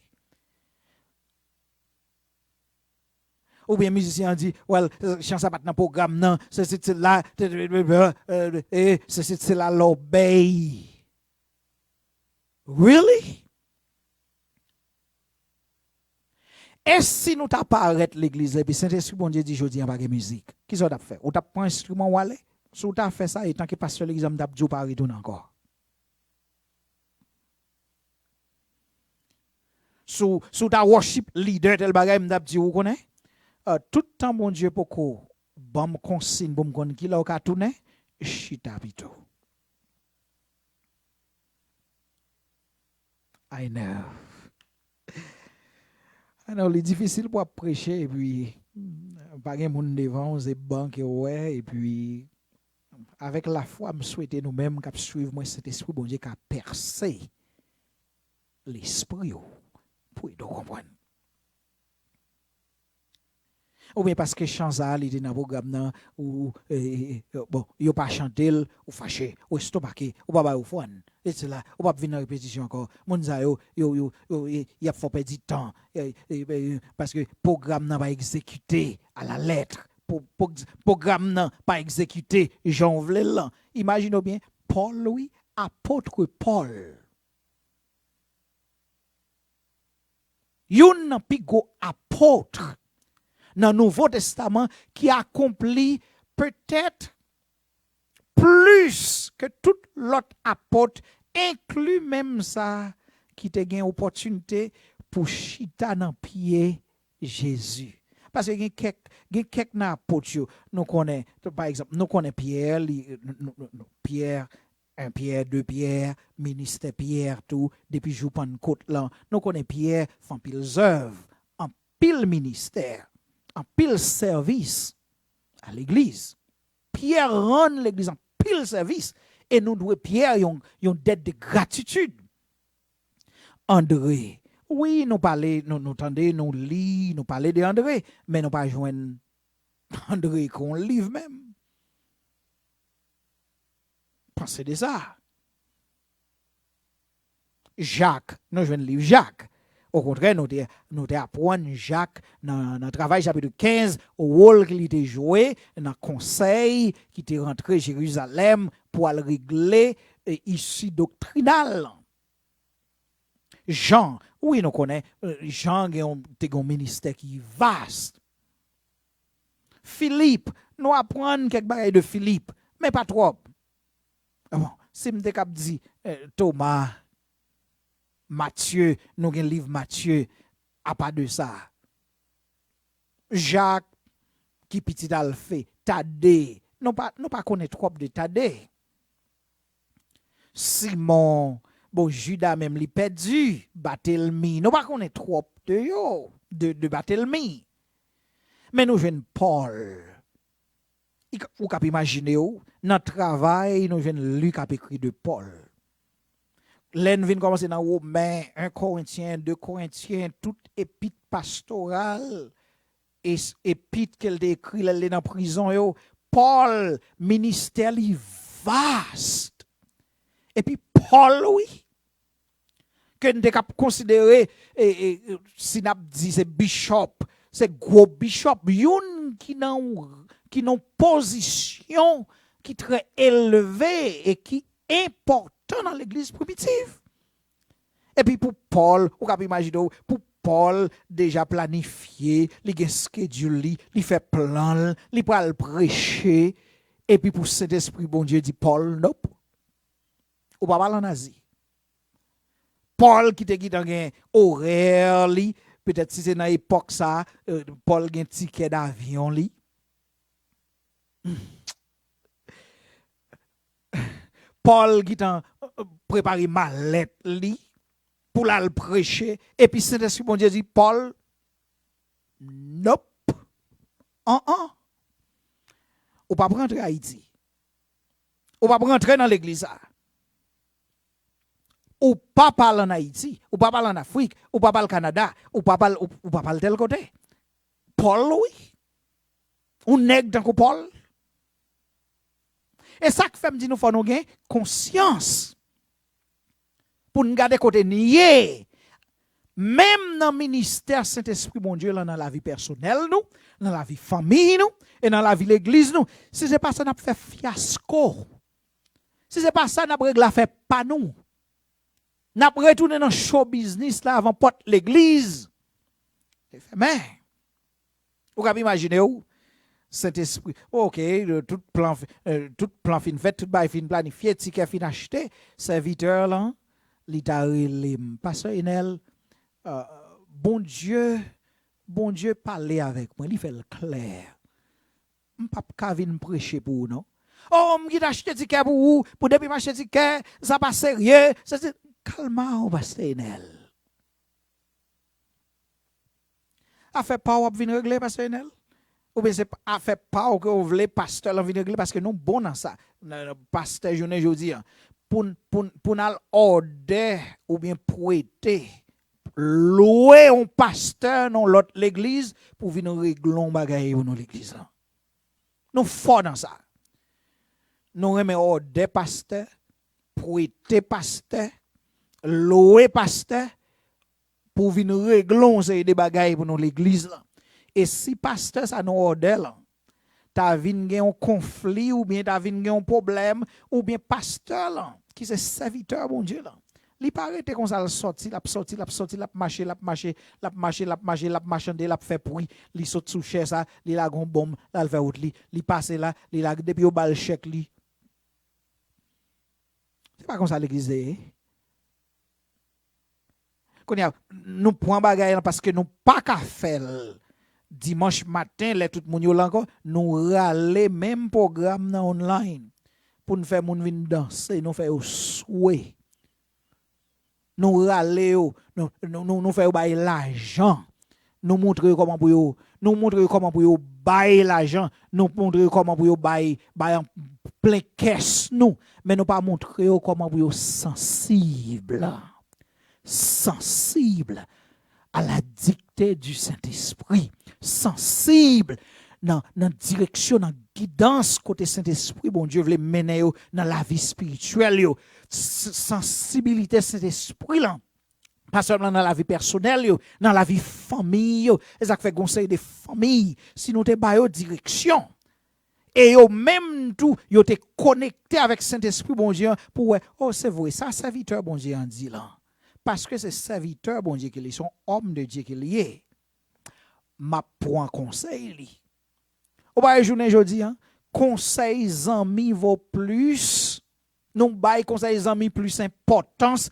Oubyen mizisyen an di, well, chan sa pa t nan pwogram nan, sesi, sela, e, sesi, sela, lòbèy. Really? E si nou ta parèt legliz la, epi Sentespri Bondye di jodi a pa gen mizik, kisa w t ap fè? Ou t ap pran enstriman w ale? Si w ta fè sa, etanke pastè legliz la, m t ap di w pa retounen ankò. Si w, si w ta worship leader tèl bagay, m t ap di w, ou konnen, e, tout tan Bondye poko ban m konsiy pou m konn kilè w ka tounen, chita pito. I know. I know, li difisil pou ap preche, epi, mm, pa gen moun devan w, se ban ke w wè, epi, avèk lafwa, m swete nou menm k ap swiv mwen, Sentespri Bondye ka pèse lespri w pou ede w konprann. Oubyen paske chan sa a, li te nan pwogram nan, ou, ou, e, e, e, bon, yo pa chante l, ou fache, ou estomake, ou pa ba yo ofrann, et cetera. Ou p ap vin nan repetisyon ankò. Moun sa yo, yo, yo, yo, e, y ap fè w pèdi tan. E, e, e, paske pwogram nan pa egzekite alalèt. Pwo-, pwo-, pwogram nan pa egzekite jan w vle l lan. Imajine w byen, Pòl, wi, apot Pòl. Youn nan pi gwo apot nan Nouvo Testaman ki akonpli petèt plis ke tout lòt apot, enkli menm sa ki te gen opòtinite pou chita nan pye Jezi. Paske gen kèk, gen kèk nan apot yo, nou konnen, pa egzanp, nou konnen Pyè, li, nou, nou, nou, nou, Pyè, en Pyè, de Pyè, ministè Pyè tou, depi jou Pannkot lan, nou konnen Pyè fè anpil zèv, anpil ministè, anpil sèvis a legliz. Pyè rann legliz anpil sèvis, e nou dwe Pyè yon, yon dèt de gratitid. Andre, wi, nou pale, nou, nou tande, nou li, nou pale de Andre, men nou pa jwenn Andre ekri yon liv menm. Panse de sa. Jak, nou jwenn liv Jak. Okontrè, nou te, nou te aprann Jak nan, nan Travay chapit kenz, wòl ke li te jwe nan konsèy ki te rantre Jerizalèm pou al regle, e, isi doktrinal lan. Jan, wi, nou konnen, e, Jan gen yon, te gen yon ministè ki vas. Filip, nou aprann kèk bagay de Filip, men pa twòp. Bon, si m te kab di, e, Toma, Matye, nou gen liv Matye, apa de sa. Jak, ki pitit Alfe, Tade, nou pa, nou pa konnen twòp de Tade. Simon, bon, Jida menm li pèdi, Batelmi, nou pa konnen twòp de yo, de, de Batelmi. Men nou jwenn Pòl. I ka-, ou k ap imajine w, nan Travay, nou jwenn Lik ap ekri de Pòl. Lè n vin kòmanse nan Women, en Korentyen, de Korentyen, tout epit pastoral, e s-, epit ke l te ekri lè l te nan prizon yo, Pòl, ministè li vast. Epi Pòl, wi, ke n te kab konsidere, e, e, si n ap di se bishop, se gwo bishop, youn ki nan, ki nan pozisyon ki trè elve e ki enpòtan nan legliz primitiv. Epi pou Pòl, ou kab imajine w, pou Pòl deja planifye, li gen schedule li, li fè plan l, li pral preche, epi pou Sentespri Bondye di Pòl, "Nope." Ou pa pral ann Azi. Pòl ki te gentan gen orè li, petèt si se nan epòk sa, eh, Pòl gen tikè davyon li. Pòl gentan, eh, prepare malèt li pou l al preche, epi Sentespri Bondye di, "Pòl, nope. An-an. Ou p ap rantre Ayiti. Ou p ap rantre nan legliz sa. Ou p ap al ann Ayiti. Ou p ap al ann Afrik. Ou p ap al Kanada. Ou p ap al, ou, ou p ap al tèl kote." Pòl, wi. Yon nèg tankou Pòl. E sa k fè m di nou fò nou gen konsyans. Pou n gade kote n ye. Menm nan ministè Sentespri Bondye lan, nan lavi pèsonèl nou, nan lavi fanmi nou, e nan lavi legliz nou. Si se pa sa, n ap fè fyasko. Si se pa sa, n ap regle afè pa nou. N ap retounen nan cho biznis la avan pòt legliz te fèmen. Ou kab imajine w, Sentespri, oke, tout plan, eh, tout plan fin fèt, tout bagay fin planifye, tikè fin achte, sèvitè lan, li ta rele m, "Pastè Enèl, eh, Bondye, Bondye pale avèk mwen, li fè l klè. M p ap ka vin preche pou ou, non." "O, m gentan achte tikè pou ou, pou depi m achte tikè, sa pa serye, sa se," Kalma w, Pastè Enèl. Afè pa w ap vin regle, Pastè Enèl? Oubyen se afè pa w ke w vle pastè lan vin regle paske nou bon nan sa? Nan, nan, pastè jounen jodi a, pou n, pou n, pou n al òdè oubyen prete, lwe yon pastè nan lòt legliz pou vin regle yon bagay pou nou legliz lan. Nou fò nan sa. Nou renmen òdè pastè, prete pastè, lwe pastè, pou vin regle yon seri de bagay pou nou legliz lan. E si pastè sa nou òdè lan ta vin gen yon konfli oubyen ta vin gen yon pwoblèm, oubyen pastè lan, ki se sèvitè Bondye lan, li pa rete konsa, l sòti, l ap sòti, l ap sòti, l ap mache, l ap mache, l ap mache, l ap mache, l ap machande, l ap fè bri, li sot sou chè sa, li lage yon bonm, l al fè wout li, li pase la, li lage, depi yo ba l chèk li. Se pa konsa legliz te ye. Kounye a, nou pran bagay lan paske nou pa ka fè l dimanch maten, lè tout moun yo la ankò, nou rale menm pwogram nan online pou n fè moun vin danse, nou fè yo swe. Nou rale yo, nou, nou, nou, nou fè yo bay lajan. Nou montre yo kòman pou yo, nou montre yo kòman pou yo bay lajan. Nou montre yo kòman pou yo bay, bay an plen kès nou. Men nou pa montre yo kòman pou yo sansib. Sansib à la dictée du Saint-Esprit. Sansib nan, nan direksyon, nan gidans kote Sentespri Bondye vle mennen yo nan lavi espirityèl yo. S-, sansibilite Sentespri lan. Pa sèlman nan lavi pèsonèl yo, nan lavi fanmi yo. E sa k fè gon seri de fanmi, si nou te ba yo direksyon, e yo menm tou, yo te konekte avèk Sentespri Bondye an pou wè, o, se vre, sa sèvitè Bondye an di lan. Paske se sèvitè Bondye ke li, se yon òm de Dye ke li ye. M ap pran konsèy li. Ou pa wè jounen jodi a, konsèy zanmi vo plis. Nou bay konsèy zanmi plis enpòtans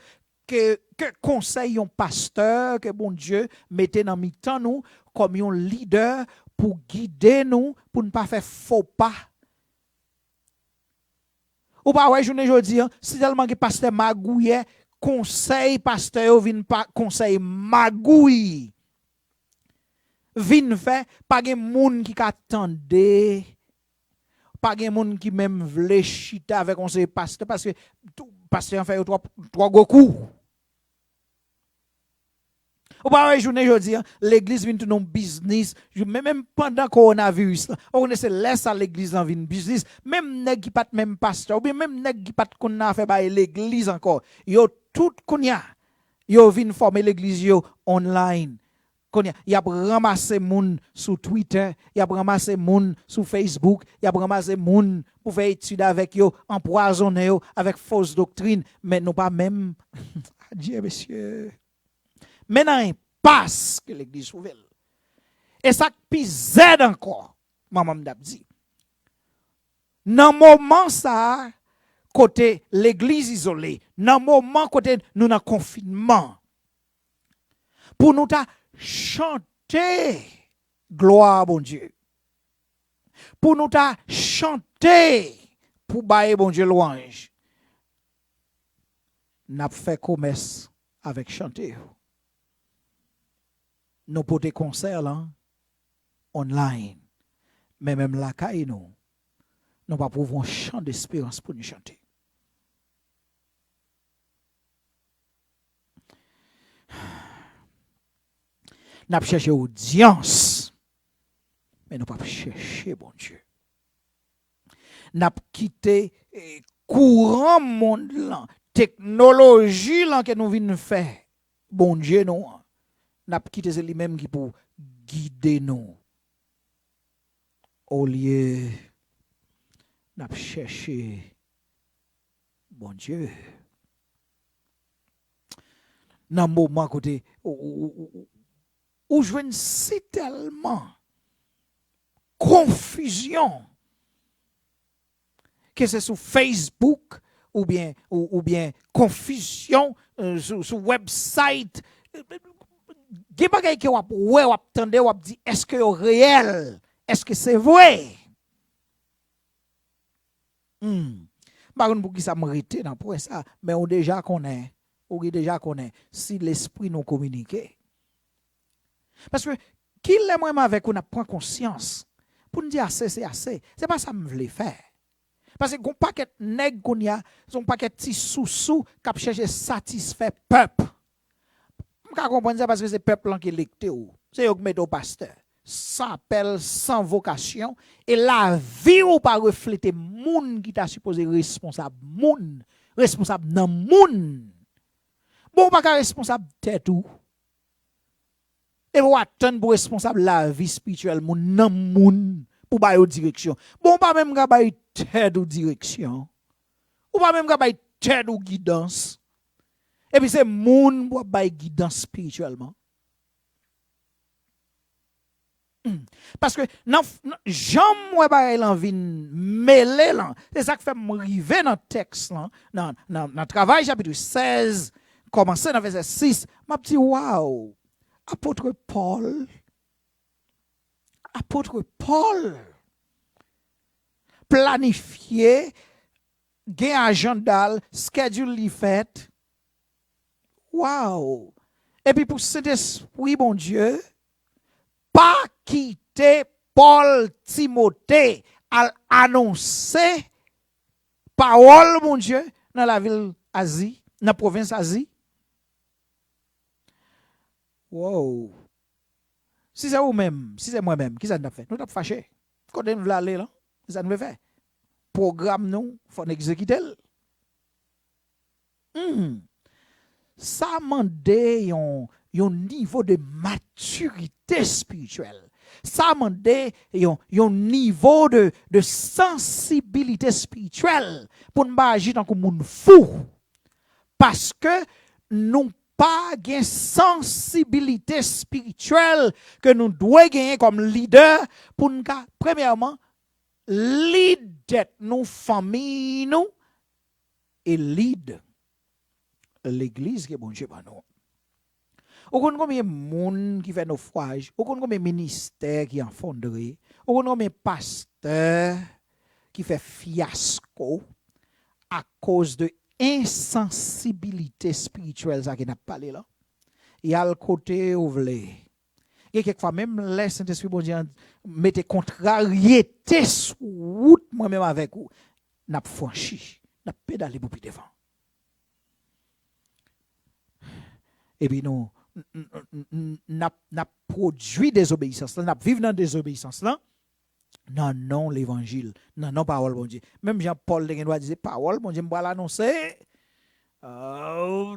ke, ke konsèy yon pastè ke Bondye mete nan mitan nou kòm yon lidè pou gide nou, pou n pa fè fo pa. Ou pa wè jounen jodi a, si tèlman gen pastè magouyè, konsèy pastè yo vin pa konsèy magouy. Vin fè, pa gen moun ki ka tande, pa gen moun ki menm vle chita avèk yon seri pastè, paske tou, pastè an fè yo twò, twò gwo kou. Ou pa wè jounen jodi a, legliz vin tounen yon biznis, men menm pandan kowonaviris lan, ou konnen se lè sa legliz lan vin biznis, menm nèg ki pa t menm pastè, oubyen menm nèg ki pa t konn nan afè bay legliz ankò, yo tout kounye a, yo vin fòme legliz yo online. Kounye a, y ap ranmase moun sou Twitter, y ap ranmase moun sou Facebook, y ap ranmase moun pou fè etid avèk yo, anpwazonnen yo avèk fos doktrin, men nou pa menm. Adye, mesye. Men nan espas ke legliz twouve l. E sa k pi zèd ankò, manman m t ap di, nan moman sa a, kote legliz izole, nan moman kote nou nan konfinman, pou nou ta chante glwa a Bondye, pou nou ta chante pou bay Bondye lwanj, n ap fè komès avèk chante yo. Nou pote konsè lan online, men menm lakay nou, nou p ap ouvri yon chan desperans pou n chante. N ap chèche odyans, men nou p ap chèche Bondye. N ap kite, eh, kouran mond lan, teknoloji lan ke nou vin fè Bondye nou an. N ap kite se li menm ki pou gide nou. Olye n ap chèche Bondye. Nan moman kote ou, ou, ou, ou, ou jwenn sitèlman konfizyon, ke se sou Facebook oubyen, ou, oubyen konfizyon, eh, sou, sou website. Gen bagay ke w ap wè, w ap tande, w ap di, èske yo reyèl? Èske se vre? Hmm. M pa konn poukisa m rete nan pwen sa, men ou deja konnen, ou deja konnen si lespri nou kominike. Paske kilè mwen menm avèk ou n ap pran konsyans pou n di ase se ase, se pa sa m vle fè. Paske gon pakèt nèg kounye a, se yon pakèt ti sousou k ap chèche satisfè pèp. M ka konprann sa paske se pèp lan ki elekte w. Se yo ki mete w pastè. San apèl, san vokasyon, e lavi w pa reflete moun ki ta sipoze responsab moun, responsab nan moun. Bon, ou pa ka responsab tèt ou. Epi w atann pou responsab lavi espirityèl moun, nanm moun, pou ba yo direksyon. Bon, ou pa menm ka bay tèt ou direksyon. Ou pa menm ka bay tèt ou gidans. Epi se moun pou w ap bay gidans espirityèlman. Hmm. Paske nan, nan, jan m wè bagay lan vin mele lan, se sa k fè m rive nan tèks lan, nan, nan, nan Travay chapit sèz, kòmanse nan vèsè sis, m ap di, waw, apot Pòl, apot Pòl planifye, gen ajanda l, schedule li fèt. Waw! Epi pou Sentespri Bondye pa kite Pòl, Timote al anonse pawòl Bondye nan lavil Azi, nan pwovens Azi. Wow! Si se ou menm, si se mwen menm, kisa n t ap fè? Nou t ap fache. Kote n vle ale lan? Se sa n vle fè. Pwogram nou, fò n egzekite l. Hmm. Sa mande yon, yon nivo de matirite espirityèl. Sa mande yon, yon nivo de, de sansibilite espirityèl pou n pa aji tankou moun fou. Paske nou pa gen sansibilite espirityèl ke nou dwe genyen kòm lidè pou n ka, premyèman, lid tèt nou, fanmi nou, e lid legliz ke Bondye ban nou. Ou konn konbyen moun ki fè nofwaj? Ou konn konbyen ministè ki efondre? Ou konn konbyen pastè ki fè fyasko akoz de ensansibilite espirityèl sa ke n ap pale la? Y al kote yo vle. Gen kèk fwa, menm lè Sentespri Bondye an mete kontraryete sou wout mwen menm avèk ou, n ap franchi, n ap pedale pou pi devan. Epi nou, n, n, n, n, n ap, n ap pwodui dezobeyisans lan, n ap viv nan dezobeyisans lan, nan non levanjil, nan non pawòl Bondye. Menm jan Pòl te gen dwa di, se pawòl Bondye m pral anonse. Oh,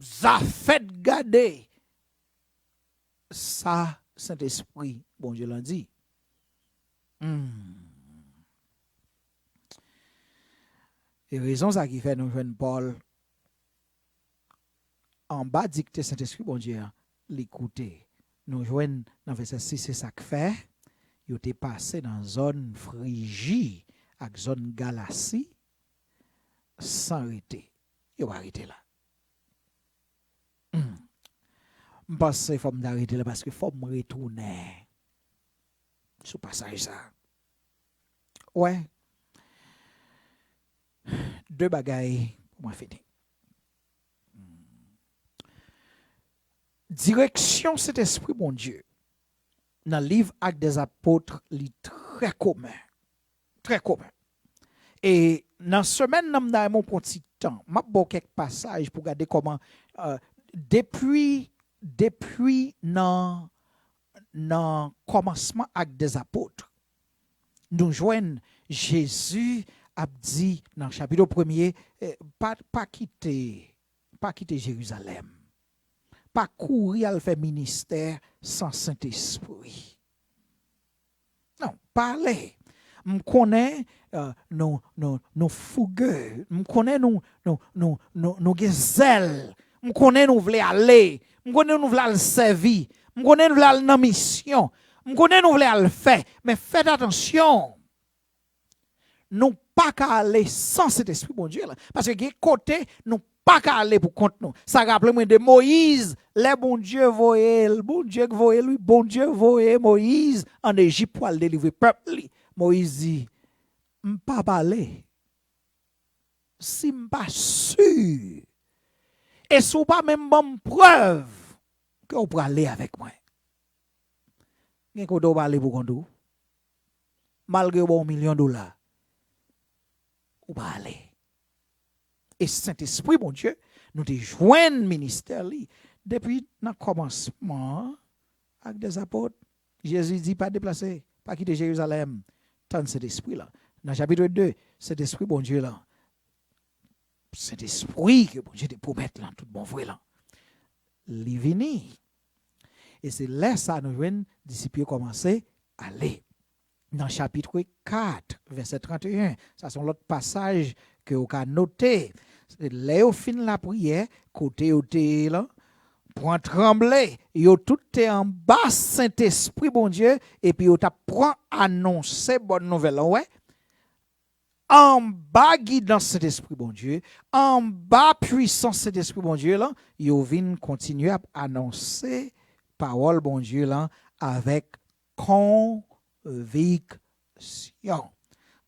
zafèt gade sa Sentespri Bondye lan di. Hmm. E rezon sa ki fè nou jwenn Pòl anba dikte Sentespri Bondye a, li koute. Nou jwenn nan vèsè sis, se sa k fè yo te pase nan zòn Friji ak zòn Galasi san rete. Yo pa rete la. Hmm. M panse fò m ta rete la paske fò m retounen sou pasaj sa. Wè, de bagay pou mwen fini. Direksyon Sentespri Bondye nan liv Actes des Apôtres, li trè komen. Trè komen. E nan semèn nan, m ta renmen w pran ti tan. M ap ba w kèk pasaj pou gade kòman, euh, depi, depi nan, nan kòmansman Actes des Apôtres, nou jwenn Jezi ap di nan chapit premye, eh, pa, pa kite, pa kite Jerizalèm. Pa kouri al fè ministè san Sentespri. Non, pa ale. M konnen, euh, nou, nou, nou fouge. M konnen nou, nou, nou, nou, nou gen zèl. M konnen nou vle ale. M konnen nou vle al sèvi. M konnen nou vle al nan misyon. M konnen nou vle al fè. Men fèt atansyon. Nou pa ka ale san Sentespri Bondye la. Paske gen kote nou pa ka ale pou kont nou. Sa raple mwen de Moyiz. Lè Bondye voye l, Bondye k voye l, wi, Bondye voye Moyiz ann Ejip pou al delivre pèp li. Moyiz di, "M p ap ale si m pa si. E si w pa menm ban m prèv ke w prale avèk mwen." Gen kote w prale pou kont ou. Malgre yo ba w milyon dola, ou pa ale. E Sentespri Bondye, nou te jwenn ministè li depi nan kòmansman an, Actes des Apôtres. Jezi di, "Pa deplase, pa kite Jerizalèm, tann Sentespri lan." Nan chapit de, Sentespri Bondye lan, Sentespri ke Bondye te pwomèt lan, tout bon vre lan, li vini. E se lè sa nou jwenn disip yo kòmanse ale. Nan chapit kat, vèsè trannteyen, sa se yon lòt pasaj ke w ka note. Se lè yo fin lapriyè, kote yo te ye lan, pran tranble, yo tout te anba Sentespri Bondye, epi yo t ap pran anonse bòn nouvèl lan, w wè. Anba gidans Sentespri Bondye, anba pwisans Sentespri Bondye lan, yo vin kontinye ap anonse pawòl Bondye lan avèk konviksyon.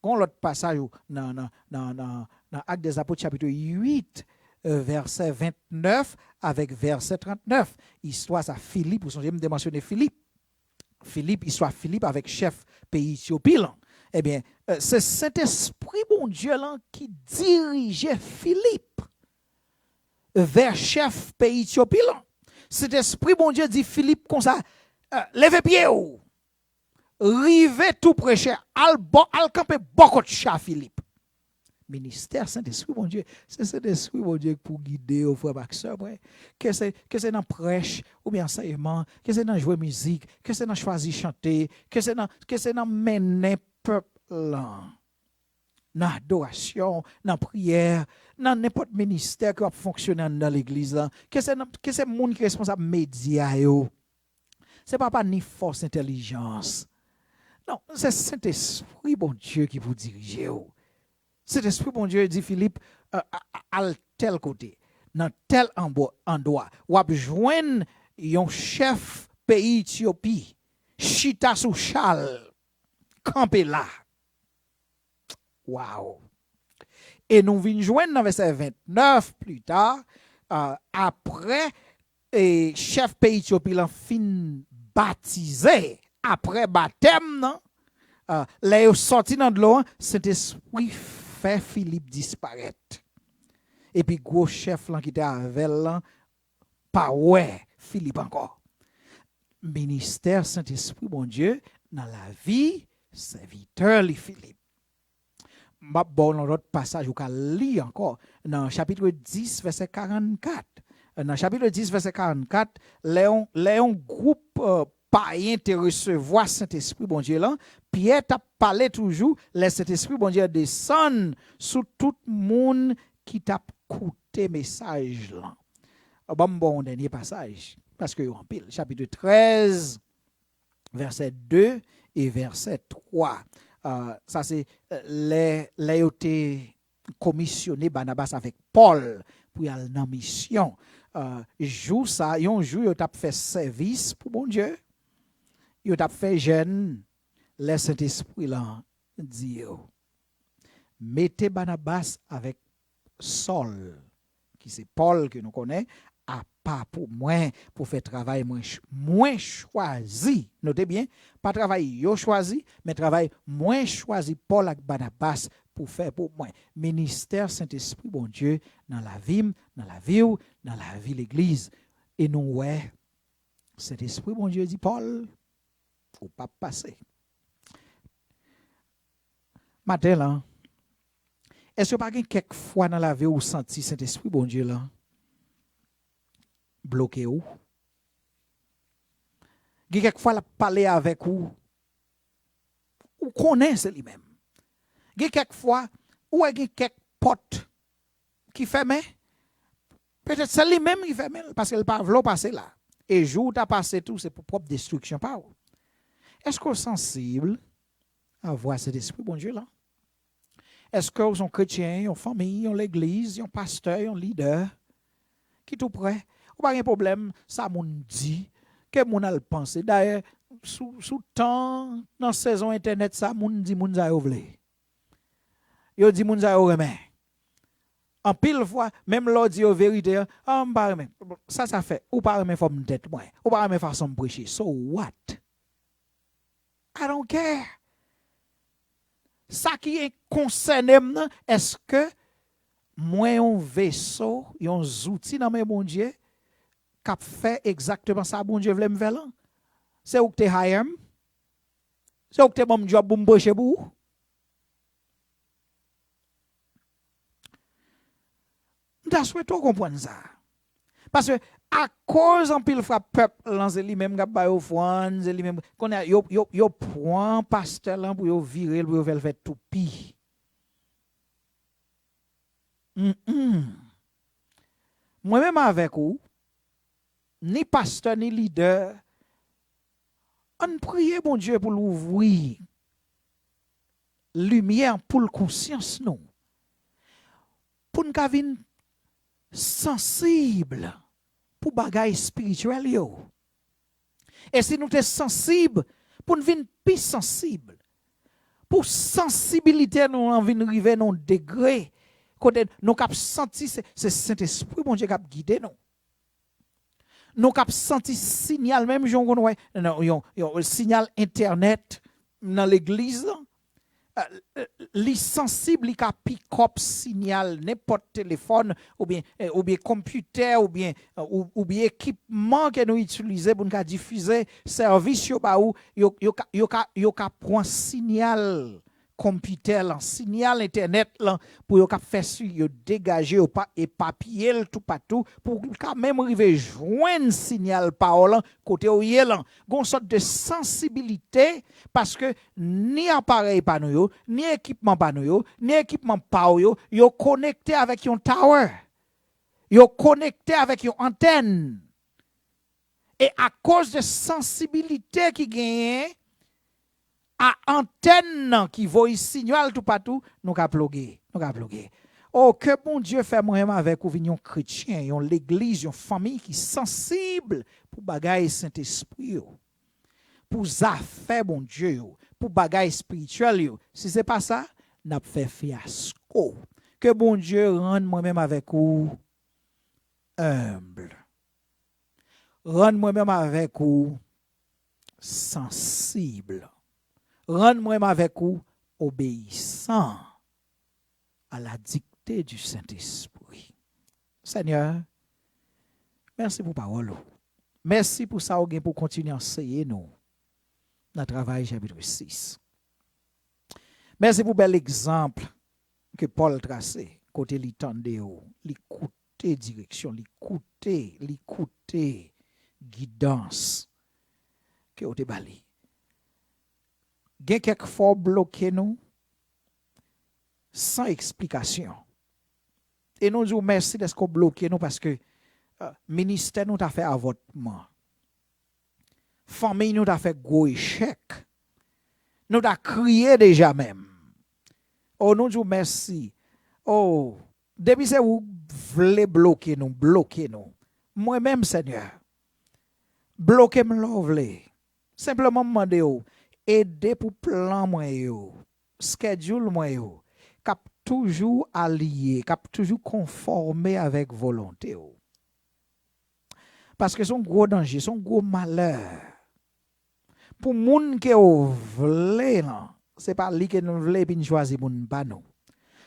Gon lòt pasaj ou nan, nan, nan, nan, nan Actes des Apôtres, chapit uit, euh, vèsè ventnèf avèk vèsè trannèf. Istwa sa Filip, ou sonje m te mansyone Filip. Filip, istwa Filip avèk chèf peyi Etyopi lan. Ebyen, euh, se Sentespri Bondye lan ki dirije Filip vè chèf peyi Etyopi lan. Sentespri Bondye di Filip konsa, euh, "Leve pye w, rive tou pre chè, al bò, al kanpe bò kot chè a Filip." Ministè Sentespri Bondye, se Sentespri Bondye ki pou gide w, frè m ak sè mwen. Ke se, ke se nan prèch, oubyen ansèyman, ke se nan jwe mizik, ke se nan chwazi chante, ke se nan, ke se nan mennen pèp lan nan adorasyon, nan priyè, nan nenpòt ministè ke w ap fonksyone anndan legliz lan, ke se nan, ke se moun ki responsab medya yo. Se pa pa ni fòs entèlijans. Non, se Sentespri Bondye ki pou dirije w. Sentespri Bondye di Filip, euh, a, a, "Al tèl kote, nan tèl anbo-, andwa, w ap jwenn yon chèf peyi Etyopi, chita sou chal, kanpe la." Waw! E nou vin jwenn nan vèsè ventnèf pli ta, euh, apre, e, chèf peyi Etyopi lan fin batize, apre batèm nan, euh, lè yo sòti nan dlo an, Sentespri fè Filip disparèt. Epi gwo chèf lan ki te avè l lan pa wè Filip ankò. Ministè Sentespri Bondye nan lavi sèvitè li Filip. M ap ba w yon lòt pasaj ou ka li ankò nan chapit dis, vèsè karannkat. Nan chapit dis, vèsè karannkat, lè yon, lè yon gwoup, euh, payen te resevwa Sentespri Bondye lan, Pyè t ap pale toujou, lè Sentespri Bondye desann sou tout moun ki t ap koute mesaj lan. Ban m ba w yon dènye pasaj. paske yo anpil. Chapit trèz, vèsè de e vèsè twa. Ah, sa se, eh, lè, lè yo te komisyone Banabas avèk Pòl pou y al nan misyon. Ah, jou sa, yon jou yo t ap fè sèvis pou Bondye, yo t ap fè jèn, lè Sentespri lan di yo, mete Banabas avèk Sòl, ki se Pòl ke nou konnen, apa pou mwen, pou fè travay mwen ch-, mwen chwazi. Note byen, pa travay yo chwazi, men travay mwen chwazi Pòl ak Banabas pou fè pou mwen. Ministè Sentespri Bondye nan lavi m, nan lavi w, nan lavi legliz. E nou wè, Sentespri Bondye di Pòl, ou p ap pase. Maten lan, èske pa gen kèk fwa nan lavi w ou santi Sentespri Bondye lan bloke w? Gen kèk fwa l ap pale avèk ou, ou konnen se li menm. Gen kèk fwa, ou wè gen kèk pòt ki fèmen. Petèt se li menm ki fèmen l, paske l pa vle w pase la. E jou w ta pase tou, se pou pwòp destriksyon pa w. Èske w sansib a vwa Sentespri Bondye lan? Èske w se yon kretyen, yon fanmi, yon legliz, yon pastè, yon lidè ki tou prè? Ou pa gen pwoblèm sa moun di, ke moun al panse. Dayè, sou, sou tan, nan sezon entènèt sa, moun di moun sa yo vle. Yo di moun sa yo renmen. Anpil fwa, menm lè w di yo verite an, "Ah, m pa renmen." Sa sa fè? Ou pa renmen fòm tèt mwen. Ou pa renmen fason m preche. So what? I don't care. Sa ki konsène m nan, èske mwen yon veso, yon zouti nan men Bondye, k ap fè egzakteman sa Bondye vle m fè lan? Se ou k te hire m? Se ou k te ban m djòb pou m preche pou ou? M ta swete w konprann sa. Paske akoz anpil fwa pèp lan se li menm k ap bay ofrann, se li menm. Kounye a, yo, yo, yo pran pastè lan pou yo vire l, pou yo fè l fè toupi. Mm-mm. Mwen menm avèk ou, ni pastè, ni lidè, ann priye Bondye pou l ouvri limyè anpoul konsyans nou, pou n ka vin sansib pou bagay espirityèl yo. E si nou te sansib, pou n vin pi sansib, pou sansibilite nou an vin rive nan yon degre kote nou k ap santi se, se Sentespri Bondye k ap gide nou. Nou k ap santi sinyal, menm jan w konn wè, nan yon, yon sinyal entènèt nan legliz lan. Eh, li sansib, li ka pick up sinyal nenpòt telefòn, oubyen, eh, oubyen konpitè, oubyen, eh, ou-, oubyen ekipman ke nou itilize pou n ka difize sèvis yo ba ou, yo, yo ka, yo ka, yo ka pran sinyal konpitè lan, sinyal entènèt lan, pou yo ka fè si yo degaje, yo pa epapiye l toupatou, pou l ka menm rive jwenn sinyal pa w lan kote w ye lan. Gon sòt de sansibilite, paske ni aparèy pa nou yo, ni ekipman pa nou yo, ni ekipman pa w yo, yo konekte avèk yon tower. Yo konekte avèk yon antèn. E akoz de sansibilite ki genyen a antèn nan ki voye sinyal toupatou, nou ka ploge, nou ka ploge. O, ke Bondye fè mwen menm avèk ou vin yon kretyen, yon legliz, yon fanmi ki sansib pou bagay Sentespri yo, pou zafè Bondye yo, pou bagay espirityèl yo. Si se pa sa, n ap fè fyasko. Ke Bondye rann mwen menm avèk ou enb. Rann mwen menm avèk ou sansib. Rann mwen menm avèk ou obeyisan à la dictée du Saint-Esprit. Senyè, mèsi pou pawòl ou. Mèsi pou sa ou gen pou kontinye anseye nou nan Travay chapit sis. Mèsi pou bèl egzanp ke Pòl trase, kote li tande w, li koute direksyon, li koute, li koute gidans ke w te ba li. Gen kèk fwa w bloke nou san eksplikasyon. E nou di w mèsi dèske w bloke nou, paske Ministè nou ta fè avòtman. Fanmiy nou ta fè gwo echèk. Nou ta kriye deja menm. O, nou di w mèsi. O, depi se ou vle bloke nou, bloke nou. Mwen menm, Senyè, bloke m lè w vle. Senpleman m mande w, ede pou plan mwen yo, schedule mwen yo, k ap toujou aliye, k ap toujou konfòme avèk volonte w. Paske se yon gwo danje, se yon gwo malè. Pou moun ke w vle lan, se pa li ke nou vle epi n chwazi moun pa nou.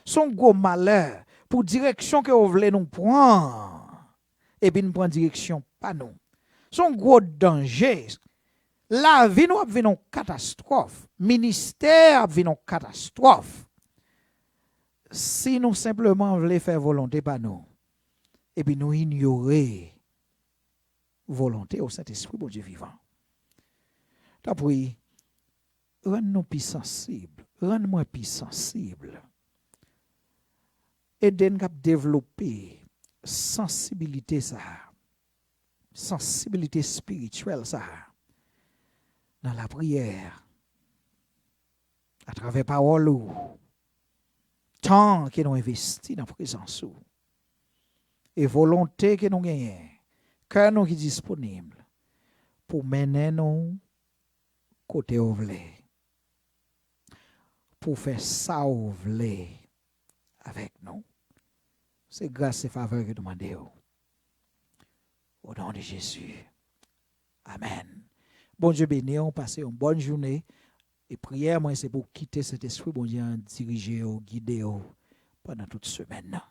Se yon gwo malè pou direksyon ke w vle nou pran, epi n pran direksyon pa nou. Se yon gwo danje. Lavi nou ap vin yon katastwòf. Ministè ap vin yon katastwòf. Si nou senpleman vle fè volonte pa nou, epi nou inyore volonte w, Sentespri Bondye vivan. Tanpri, rann nou pi sansib, rann mwen pi sansib. Ede n k ap devlope sansibilite sa a, sansibilite espirityèl sa a, nan lapriyè, atravè pawòl ou, tan ke nou envesti nan prezans ou, e volonte ke nou genyen, kè nou ki disponib pou mennen nou kote w vle, pou fè sa w vle avèk nou. Se gras e favè ke nou mande w. O non de Jezi. Amèn. Bondye beni w, pase yon bòn jounen. E priyè mwen se pou w kite Sentespri Bondye an dirije w, gide w pandan tout semèn nan.